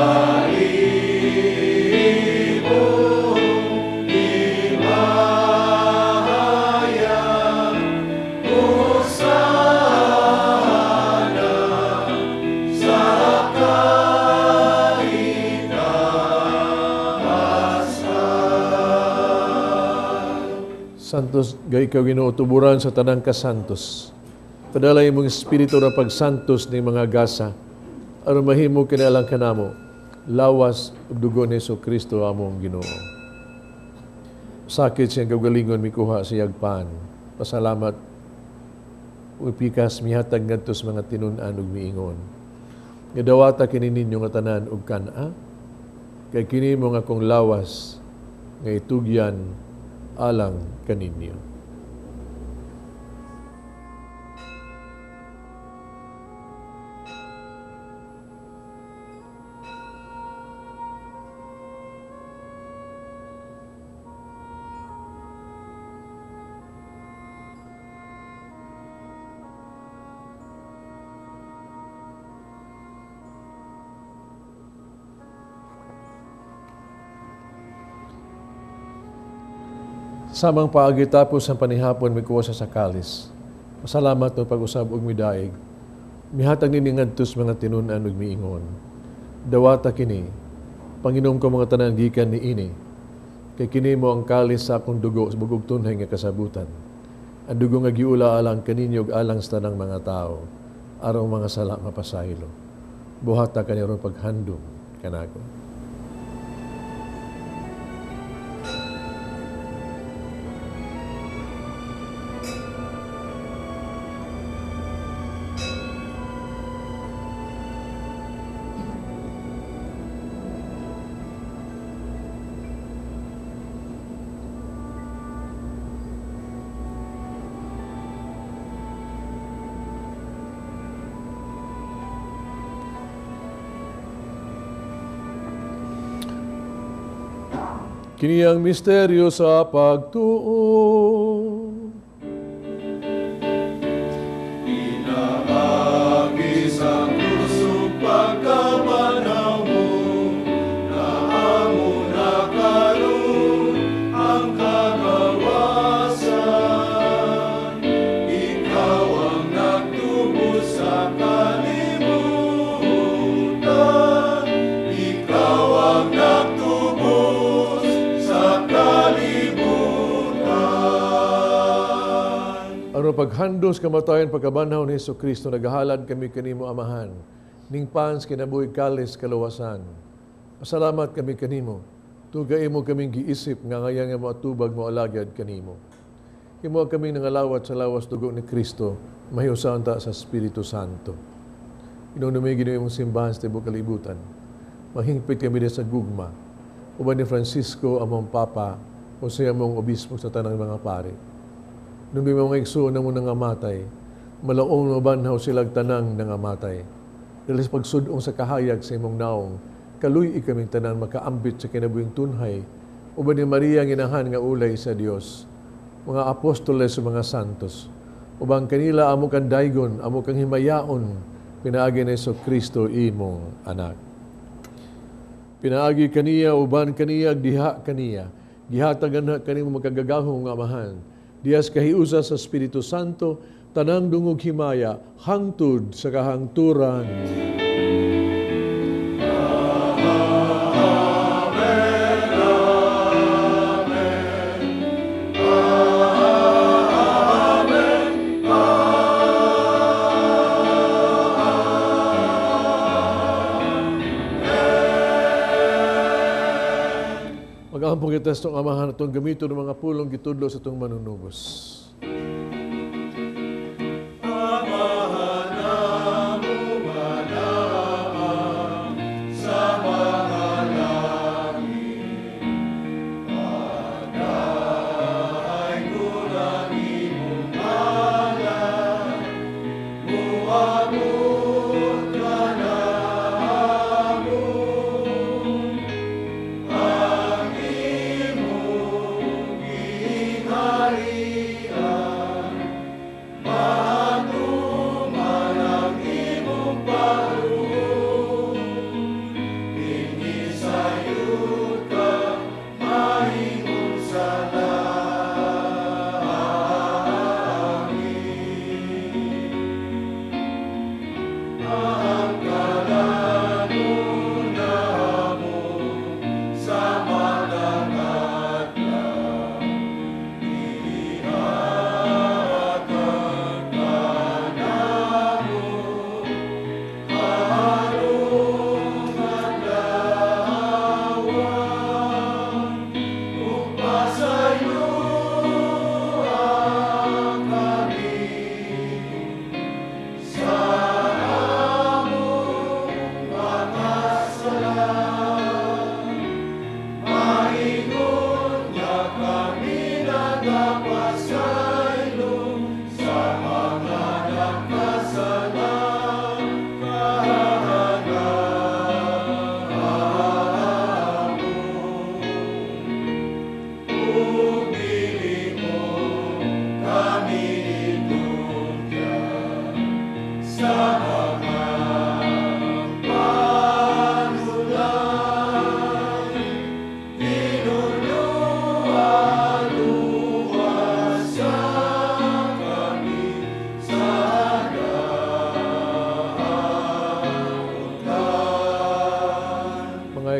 Speaker 4: imong himaya. Hosana sa kaitaasan.
Speaker 3: Santos, gay ikaw Ginoo, tuburan sa tanang kasantos. Padala imong espiritu na pagsantos ni mga gasa, aron mahimo kinalang kanamo, lawas ug dugo ni Jesucristo among Ginoo. Sakit siyang kaugalingon mikuha sa yagpan. Pasalamat ug pikas mihatag ngadto sa mga tinun-an ug miingon. Nga dawata kini ninyo nga tanan ug kan-a, kay kini mo nga akong lawas nga itugyan alang kaninyo. Samang paagi tapos ang panihapon mikuha sa sakalis. Pasalamat no pag-usab og midaig. Mihatag nini ngadto sa mga tinun-an ug miingon. Dawata kini, Panginom ko mga tanan gikan niini. Kay kini mo ang kalis sa akong dugo sa bugog tunhay nga kasabutan. Ang dugo nga giula alang kaninyo ug alang sa tanang mga tao, aron mga sala mapasaylo. Buhata kani aron paghandom kanako. Kini ang misteryo sa pagtuo.
Speaker 4: Pinaagi sa krus ug pagkabanhaw mo, naamo na karon ang kagawasan. Ikaw ang nagtubos sa kalibutan, ikaw ang nagtubos sa kalibutan.
Speaker 3: Aron paghandos kamatayon pagkabanhaw ni Jesucristo, nagahalad kami kanimo Amahan, ning pans kinabuhi kalis kaluwasan. Pasalamat kami kanimo, tugay mo kaming giisip nga ngayan nga moatubag mo alagad kanimo. Himo kaming nangalawat sa lawas dugo ni Kristo, mahiusaon ta sa Espiritu Santo. Inunumi Ginoo imong simbahan sa tibuok kalibutan. Mahingpit kami sa gugma. Uban ni Francisco among Papa, o sa among obispo sa tanang mga pare. Numi mga igsuon na mo nangamatay, malaong mabanhaw silag tanang nangamatay. Dahil sa pagsudong sa kahayag sa imong naong, kaluy kaming tanan makaambit sa kinabuhing tunhay, uban ni Maria ang inahan nga ulay sa Dios, mga apostoles sa mga santos, ubang kanila amo kang daygon, amo kang himayaon, pinaagi ni Jesucristo imong anak. Pinaagi kaniya, uban kaniya, diha kaniya, gihatagan na kanimo makagagahom nga amahan. Dias kahiusa sa Espiritu Santo, tanang dungog himaya, hangtod sa kahangturan.
Speaker 4: Amen, amen, amen, amen.
Speaker 3: Mag-ampong kita sa itong amahan atong gamiton ng mga pulong gitudlo sa itong manunubos.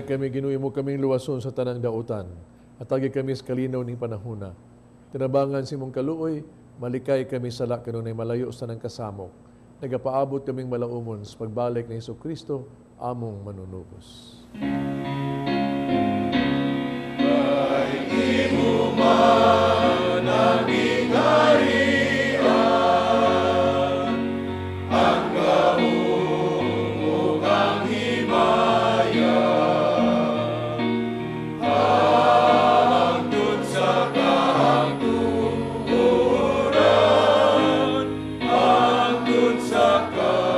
Speaker 3: Kami Ginoo mo kaming luwason sa tanang dautan at agi kami sa kalinaw ning panahona. Tinabangan si mong kaluoy, malikay kami sala kanunay malayo sa tanang kasamok. Nagapaabot kaming malaumon sa pagbalik ni Hesus Kristo, among manunubos.
Speaker 4: Kay imo man ang gingharian, ang gahom ug ang himaya, hangtod sa kahangturan, hangtod sa kahangturan.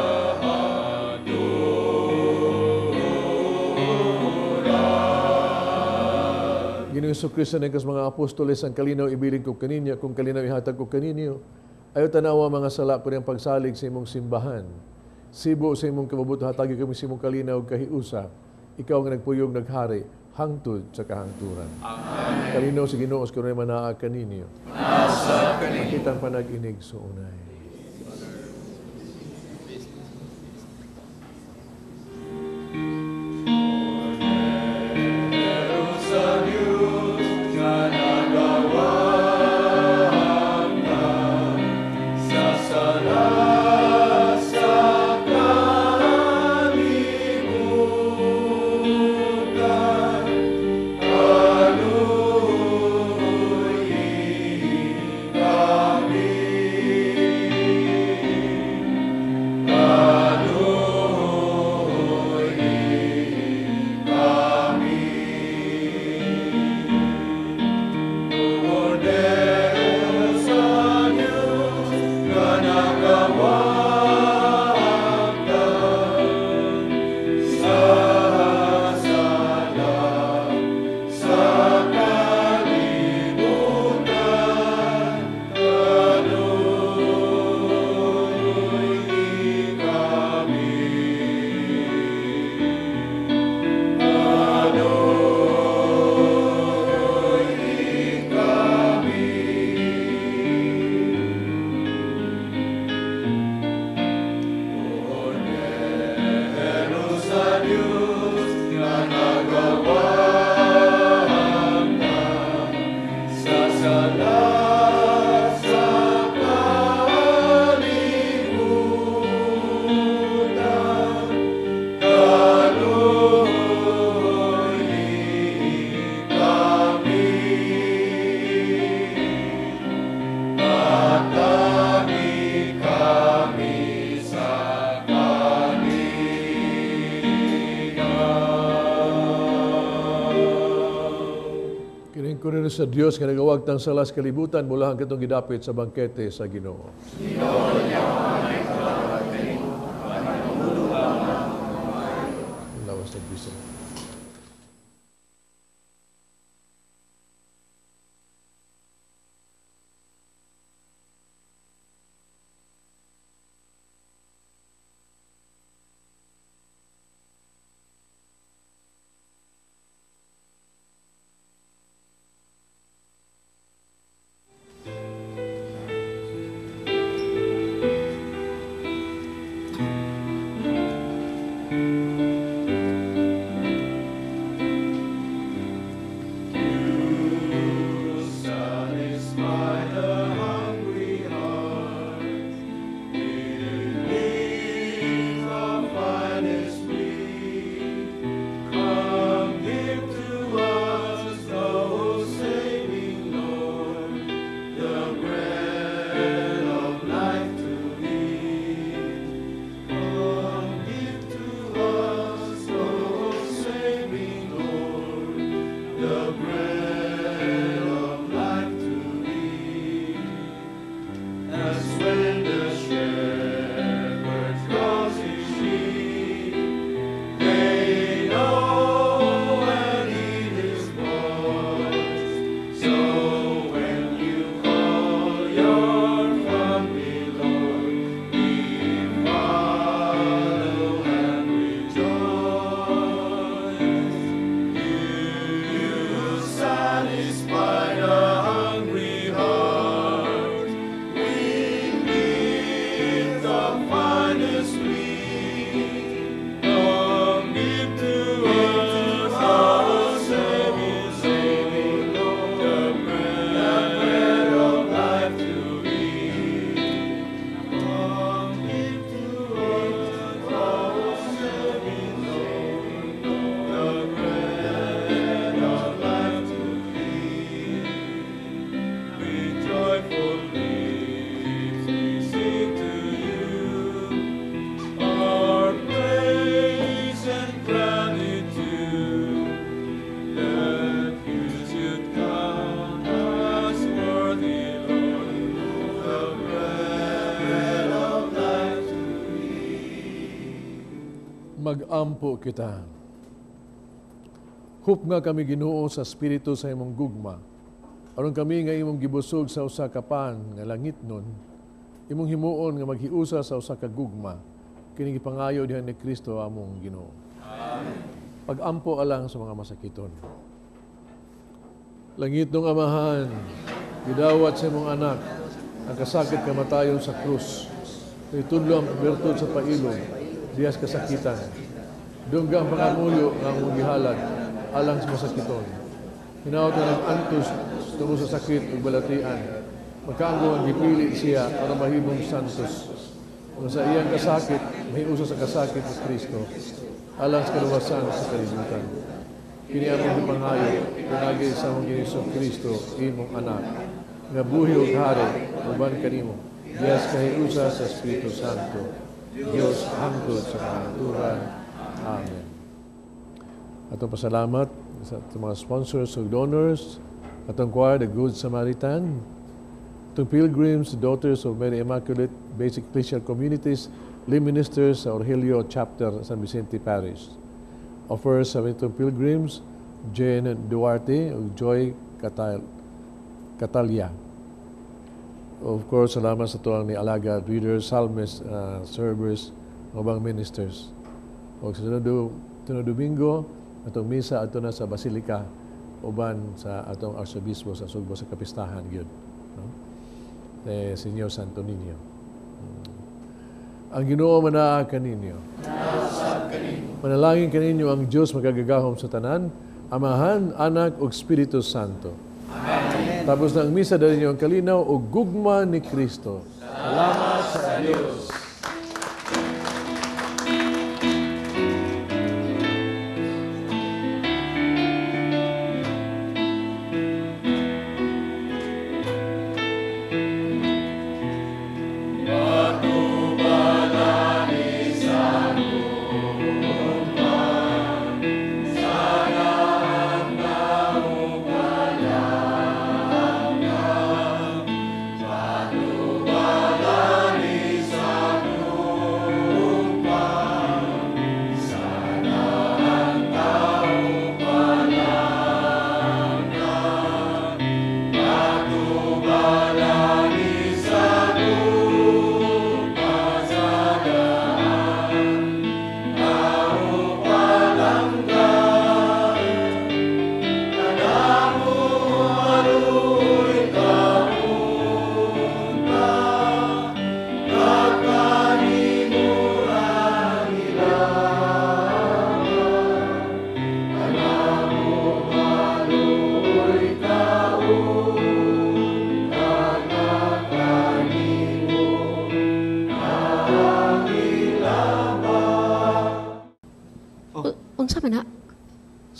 Speaker 3: Ginoong Hesukristo, nagkas mga apostoles, ang kalinaw ibilin ko kaninyo, kung kalinaw ihatag ko kaninyo, ayaw tanawa mga sala ko niyang pagsalig sa imong simbahan. Sibo sa imong kabubuto, hatagi kami sa imong kalinaw kahiusa. Ikaw ang nagpuyog naghari, hangtod sa kahangturan.
Speaker 4: Amen.
Speaker 3: Kalinaw sa Ginoo, sa kanunay manaa kaninyo.
Speaker 4: Nasa kaninyo.
Speaker 3: Makitang panag-inig sa unay. Kordero sa Dios nga nagawagtang sala sa kalibutan, mulahan katong gidapit sa bangkete sa Ginoo. Lawas ng Kristo. Magampo kita. Hup nga kami Ginoo sa espiritu sa imong gugma. Aron kami nga imong gibusog sa usa ka pan nga langit nun, imong himuon nga maghiusa sa usa ka gugma. Kini gipangayo diha ni Kristo among Ginoo. Amen. Pagampo alang sa mga masakiton. Langit nung Amahan, gidawat sa imong anak ang kasakit kamatayon sa krus. Itudlo ang bertud sa pailog diyas kasakitan. Dungga ang pangamuyo nga among gihalad alang sa masakiton. Hinaot nga nag-antos tungod sa sakit ug balatian. Makaanggo ang gipili siya aron mahimong santos. Kung sa iyang kasakit, mahiusa sa kasakit ni Kristo alang sa kaluwasan sa kalibutan. Kini among gipangayo pinaagi sa among Ginoong Kristo, imong anak, nga buhi ug hari uban kanimo, diyas kahiusa sa Espiritu Santo, Dios hangtod sa kahangturan. Amen. Atong pasalamat sa atong mga sponsors ug donors, atong choir, the Good Samaritan, atong pilgrims, Daughters of Mary Immaculate, Basic Ecclesial Communities, lay ministers sa Orgelio Chapter, San Vicente Parish. Offers sa itong pilgrims, Jane Duarte ug Joy Catalia. Of course, salamat sa tuwang ni Alaga, readers, psalmists, servers, ubang ministers. O sa sunod Domingo, atong misa ato na sa Basilica uban sa atong Arsobispo sa Sugbo sa Kapistahan gyud, no? Eh, Señor Santo Niño. Ang Ginoo manaa kaninyo. Manalangin kaninyo ang Dios makagagahom sa tanan, Amahan, Anak ug Espiritu Santo. Amen. Tapos na ang misa, dali niyo ang kalinaw o gugma ni Kristo.
Speaker 4: Salamat sa Dios.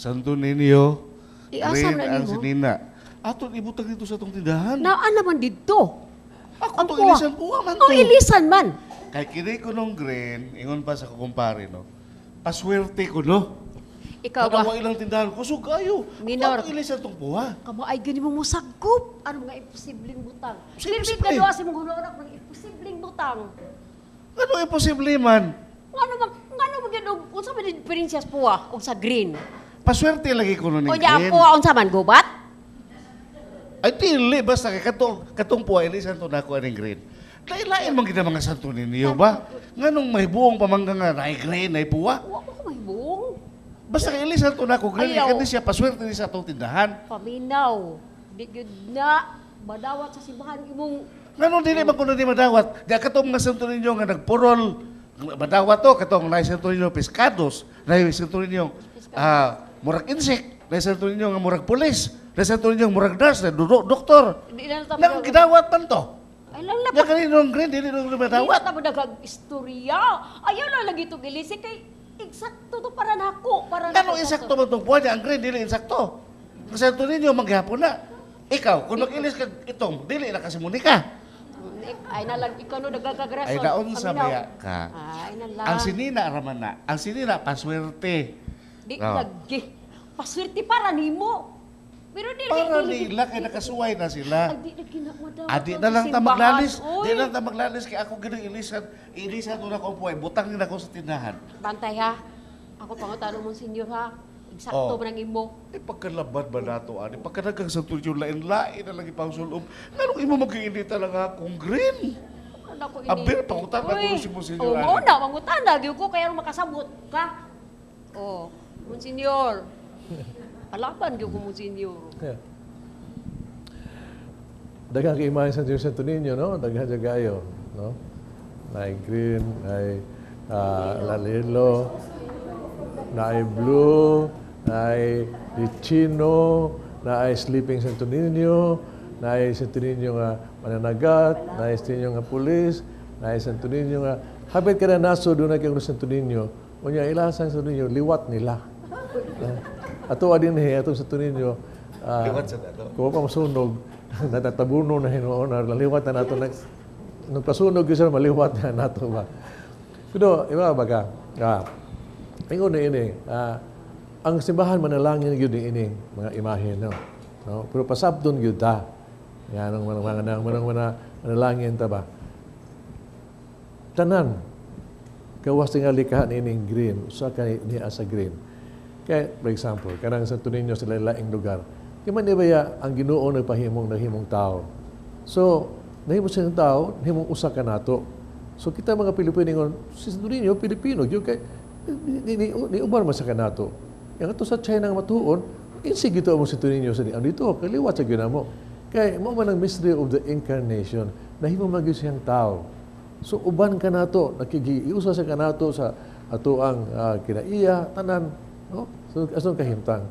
Speaker 9: Santo Niño,
Speaker 10: Iasam
Speaker 9: green
Speaker 10: na
Speaker 9: ang
Speaker 10: nimo?
Speaker 9: Sinina. Aton ibutang dito sa atong tindahan.
Speaker 10: Naa naman didto.
Speaker 9: Ako
Speaker 10: Ang
Speaker 9: to
Speaker 10: puwa.
Speaker 9: ilisan puwa man to.
Speaker 10: Oh, ilisan man.
Speaker 9: Kay kini ko nung green, ingon pa sa kumpare no. Paswerte ko no.
Speaker 10: Ikaw ba?
Speaker 9: Tanawa ilang tindahan, kusog kayo.
Speaker 10: Minor.
Speaker 9: Ako ilisan tong puwa.
Speaker 10: Kamo ay gani mo mosagkup. Ano mga imposibleng butang.
Speaker 9: Simple.
Speaker 10: Pirmi ka duha sa imong hunong mga imposibleng butang.
Speaker 9: Ano imposible man?
Speaker 10: Ngano man gyud og unsa man diferensya sa puwa og sa green?
Speaker 9: Paswerte lagi ko nun
Speaker 10: O
Speaker 9: ng
Speaker 10: nya ang
Speaker 9: green.
Speaker 10: puwa unsa man gubat?
Speaker 9: Ay dili basta kay katong katong puwa ilisan to nako aning green. Lain-lain man kita mga Santo Niño ba? Nganong may buong pamangga nga naay green, naay puwa?
Speaker 10: Wa ko mahibong.
Speaker 9: Basta kay ilisan to nako green,
Speaker 10: Ayaw.
Speaker 9: kay kani siya paswerte ni sa atong tindahan.
Speaker 10: Paminaw. Di gyud na madawat sa simbahan imong
Speaker 9: Nganong dili man kuno ni madawat? Di katong mga Santo Niño nga nagpurol, madawat to katong naay Santo Niño pescados, naay Santo Niño murag insect, naay Santo Niño nga murag pulis, naay Santo Niño murag nurse, naay doktor.
Speaker 10: Di na ta
Speaker 9: Nang gidawat man to.
Speaker 10: Ay lang na
Speaker 9: Nga kaninong green dili nung
Speaker 10: Di
Speaker 9: madawat.
Speaker 10: na ta mo daghang istorya. Ayaw na lagi itong ilisi kay eksakto to para nako, para
Speaker 9: Ano
Speaker 10: nako.
Speaker 9: insakto man tong buwan niya? Ang green dili insakto. Ang Santo Niño maghapon na. Ikaw, kung mag-ilis ka itong, dili na kasi Monica.
Speaker 10: Ay na lang ikaw no nagkakagrason.
Speaker 9: Ay naon sa
Speaker 10: Paminaw.
Speaker 9: maya ka.
Speaker 10: Ay na lang.
Speaker 9: Ang sinina raman na. Ang sinina paswerte.
Speaker 10: Di
Speaker 9: Oh.
Speaker 10: lagi. Paswerte para nimo. Pero di
Speaker 9: Para
Speaker 10: di-
Speaker 9: nila kay nakasuway na sila.
Speaker 10: Ay, di na ginamadawat
Speaker 9: Adi
Speaker 10: ang
Speaker 9: na lang ta
Speaker 10: simbahan,
Speaker 9: maglalis.
Speaker 10: oy.
Speaker 9: Di lang ta maglalis kay ako ginang ilisan. Ilisan to na ko po ay butang nila ko sa tindahan.
Speaker 10: Bantay ha. Ako pangutano mong senyor ha. Eksakto
Speaker 9: Oh.
Speaker 10: man ang imo.
Speaker 9: Eh pagkalabad ba nato ani? Pagkadagang sa tulyo lain-lain na lagi pang sulob. Nganong imo magiinita lang akong green?
Speaker 10: Ano ako ini?
Speaker 9: Abir, pangutana ko
Speaker 10: Uy,
Speaker 9: si Monsignor
Speaker 10: Oh,
Speaker 9: ani.
Speaker 10: mao na, mangutana gyud ko kaya makasabot ka. Oh, Monsignor. Kalaban gyud ko Monsignor.
Speaker 3: Yeah. Daghang kay imahe sa Diyos Santo Niño, no? Daghan siya kayo, no? Naay green, naay lalilo, naay blue, naay chino, naay sleeping Santo Niño, naay Santo Niño nga mananagat, naay Santo Niño nga pulis, naay Santo Niño nga hapit ka na naso doon na kay Santo Niño, unya ilasan Santo Niño liwat nila. Ato adin he atong Santo Niño,
Speaker 9: Liwat sa ato.
Speaker 3: kung pa masunog, natatabuno na hinuon, naliwat na nato. Nung pasunog yun sir, maliwat na nato ba. Pero, iba ba ka? Ingon na ini, ang simbahan manalangin gyud ni ini mga imahe, no? No? Pero pasabton gyud ta. Yan ang mga mga mga mga manalangin ta ba. Tanan gawas tingali ka ni ining green, usa ka ni sa green. Kay for example, kanang Santo Niño sa laing lugar. Di man di ba ya ang Ginoo nagpahimong nahimong tao. So, nahimo siyang tao, nahimong usa ka nato. So kita mga Pilipino ingon, si Santo Niño Pilipino gyud kay ni uban man sa kanato. Yang ato sa China nga matuon, insig ito mo Santo Niño sa ang dito kaliwat sa gyud mo. Kay mo man ang mystery of the incarnation, nahimo man gyud siyang tao. So uban ka nato, nakigiusa sa kanato sa ato ang kinaiya, tanan, no? So asong kahimtang.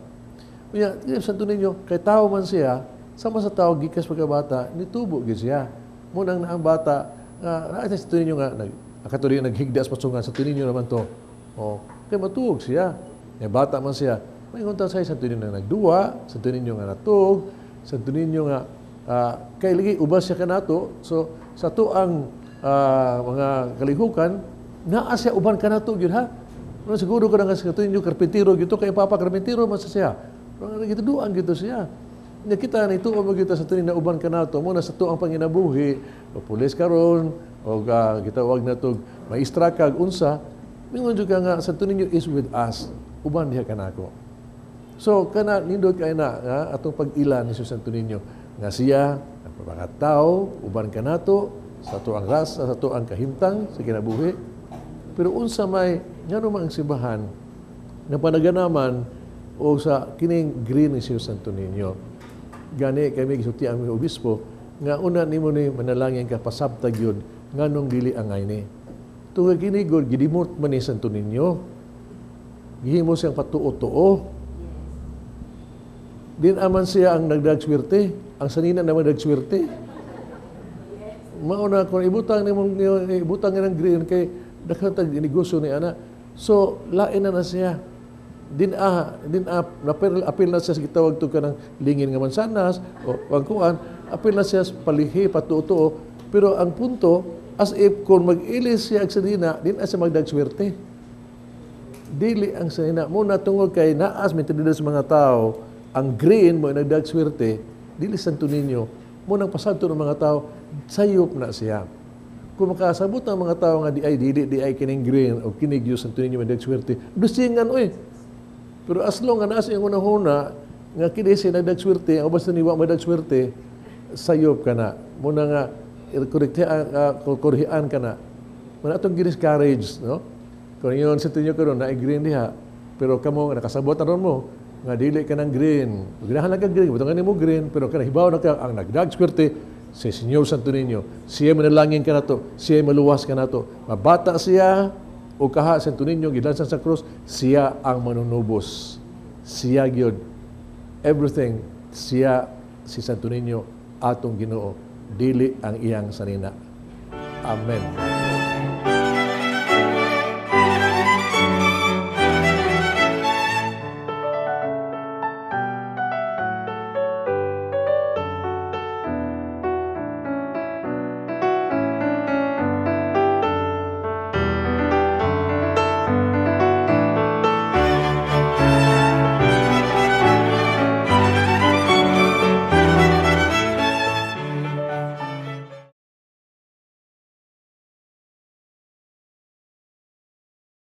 Speaker 3: Unya, Santo Niño, kay tao man siya, sama sa tao gikas pagkabata, nitubo gyud siya. Mo nang ang bata, naa sa Santo Niño nga nag akatuloy naghigda sa pasungan, Santo Niño naman to. Oh, kay matuog siya. May bata man siya. Maingon ta sa Santo Niño nga nagduwa, Santo Niño nga natuog, Santo Niño nga kay lagi ubas siya kanato. So sa to ang mga kalihukan, naa siya uban kanato gyud ha. No, siguro ka na nga sa Santo Niño karpintero gyud to kay papa karpintero man sa siya. Pero gituduan gyud to siya. Nya kita na ituo mo kita sa tuning na uban kanato mo na sa tuang panginabuhi, o pulis karon o gitawag na tog maestra kag unsa, mingon jud ka nga Santo Niño is with us, uban diha kanako. So kana nindot kay na nga atong pag-ila ni Santo Niño nga siya nagpapakatao uban kanato sa tuang rasa, sa tuang kahimtang sa kinabuhi. Pero unsa may ngano man ang simbahan nga panaganaman o sa kining green ni Santo Niño. Gani kami gisulti ang aming obispo nga una nimo ni manalangin ka pasabtag yun nganong dili angay ni. Tungod kini gud gidimot man ni Santo Niño. Gihimo siyang patuo-tuo. Din aman siya ang nagdagswerte, ang sanina naman nagdagswerte. Mauna kung ibutang nimong ibutang ng green kay daghan tag negosyo ni ana. So lain na na siya. Din a napil apil na siya sa gitawag to kanang lingin nga mansanas o ang kuan, apil na siya sa palihi patuo, pero ang punto, as if kung mag-ilis siya ag sanina, din siya magdagswerte. Dili ang sanina mo na tungod kay naas mentalidad sa mga tao, ang green mo nagdagswerte, dili Santo Niño mo nang pasadto ng mga tao, sayop na siya. Kung makasabot ang mga tao nga di ay dili di ay kining green o kinig yung Santo Niño magdagswerte, blessingan oy. Pero as long nga naa sa iyong hunahuna nga kini siya nagdagswerte, ang ubas ni wa magdagswerte, sayop ka na. Muna nga korektihan, korhian ka na. Muna atong gi-discourage, no? Kung ingon sa inyo karon na green diha, pero kamo nga nakasabot na ron mo nga dili ka ng green. Ganahan lang ka green, butang mo green, pero kana hibaw na ka ang nagdagswerte si Señor Santo Niño. Siya manalangin ka nato, siya maluwas ka nato. Mabata siya o kaha Santo Niño gilansan sa krus, siya ang manunubos. Siya gyud everything, siya si Santo Niño atong Ginoo, dili ang iyang sanina. Amen.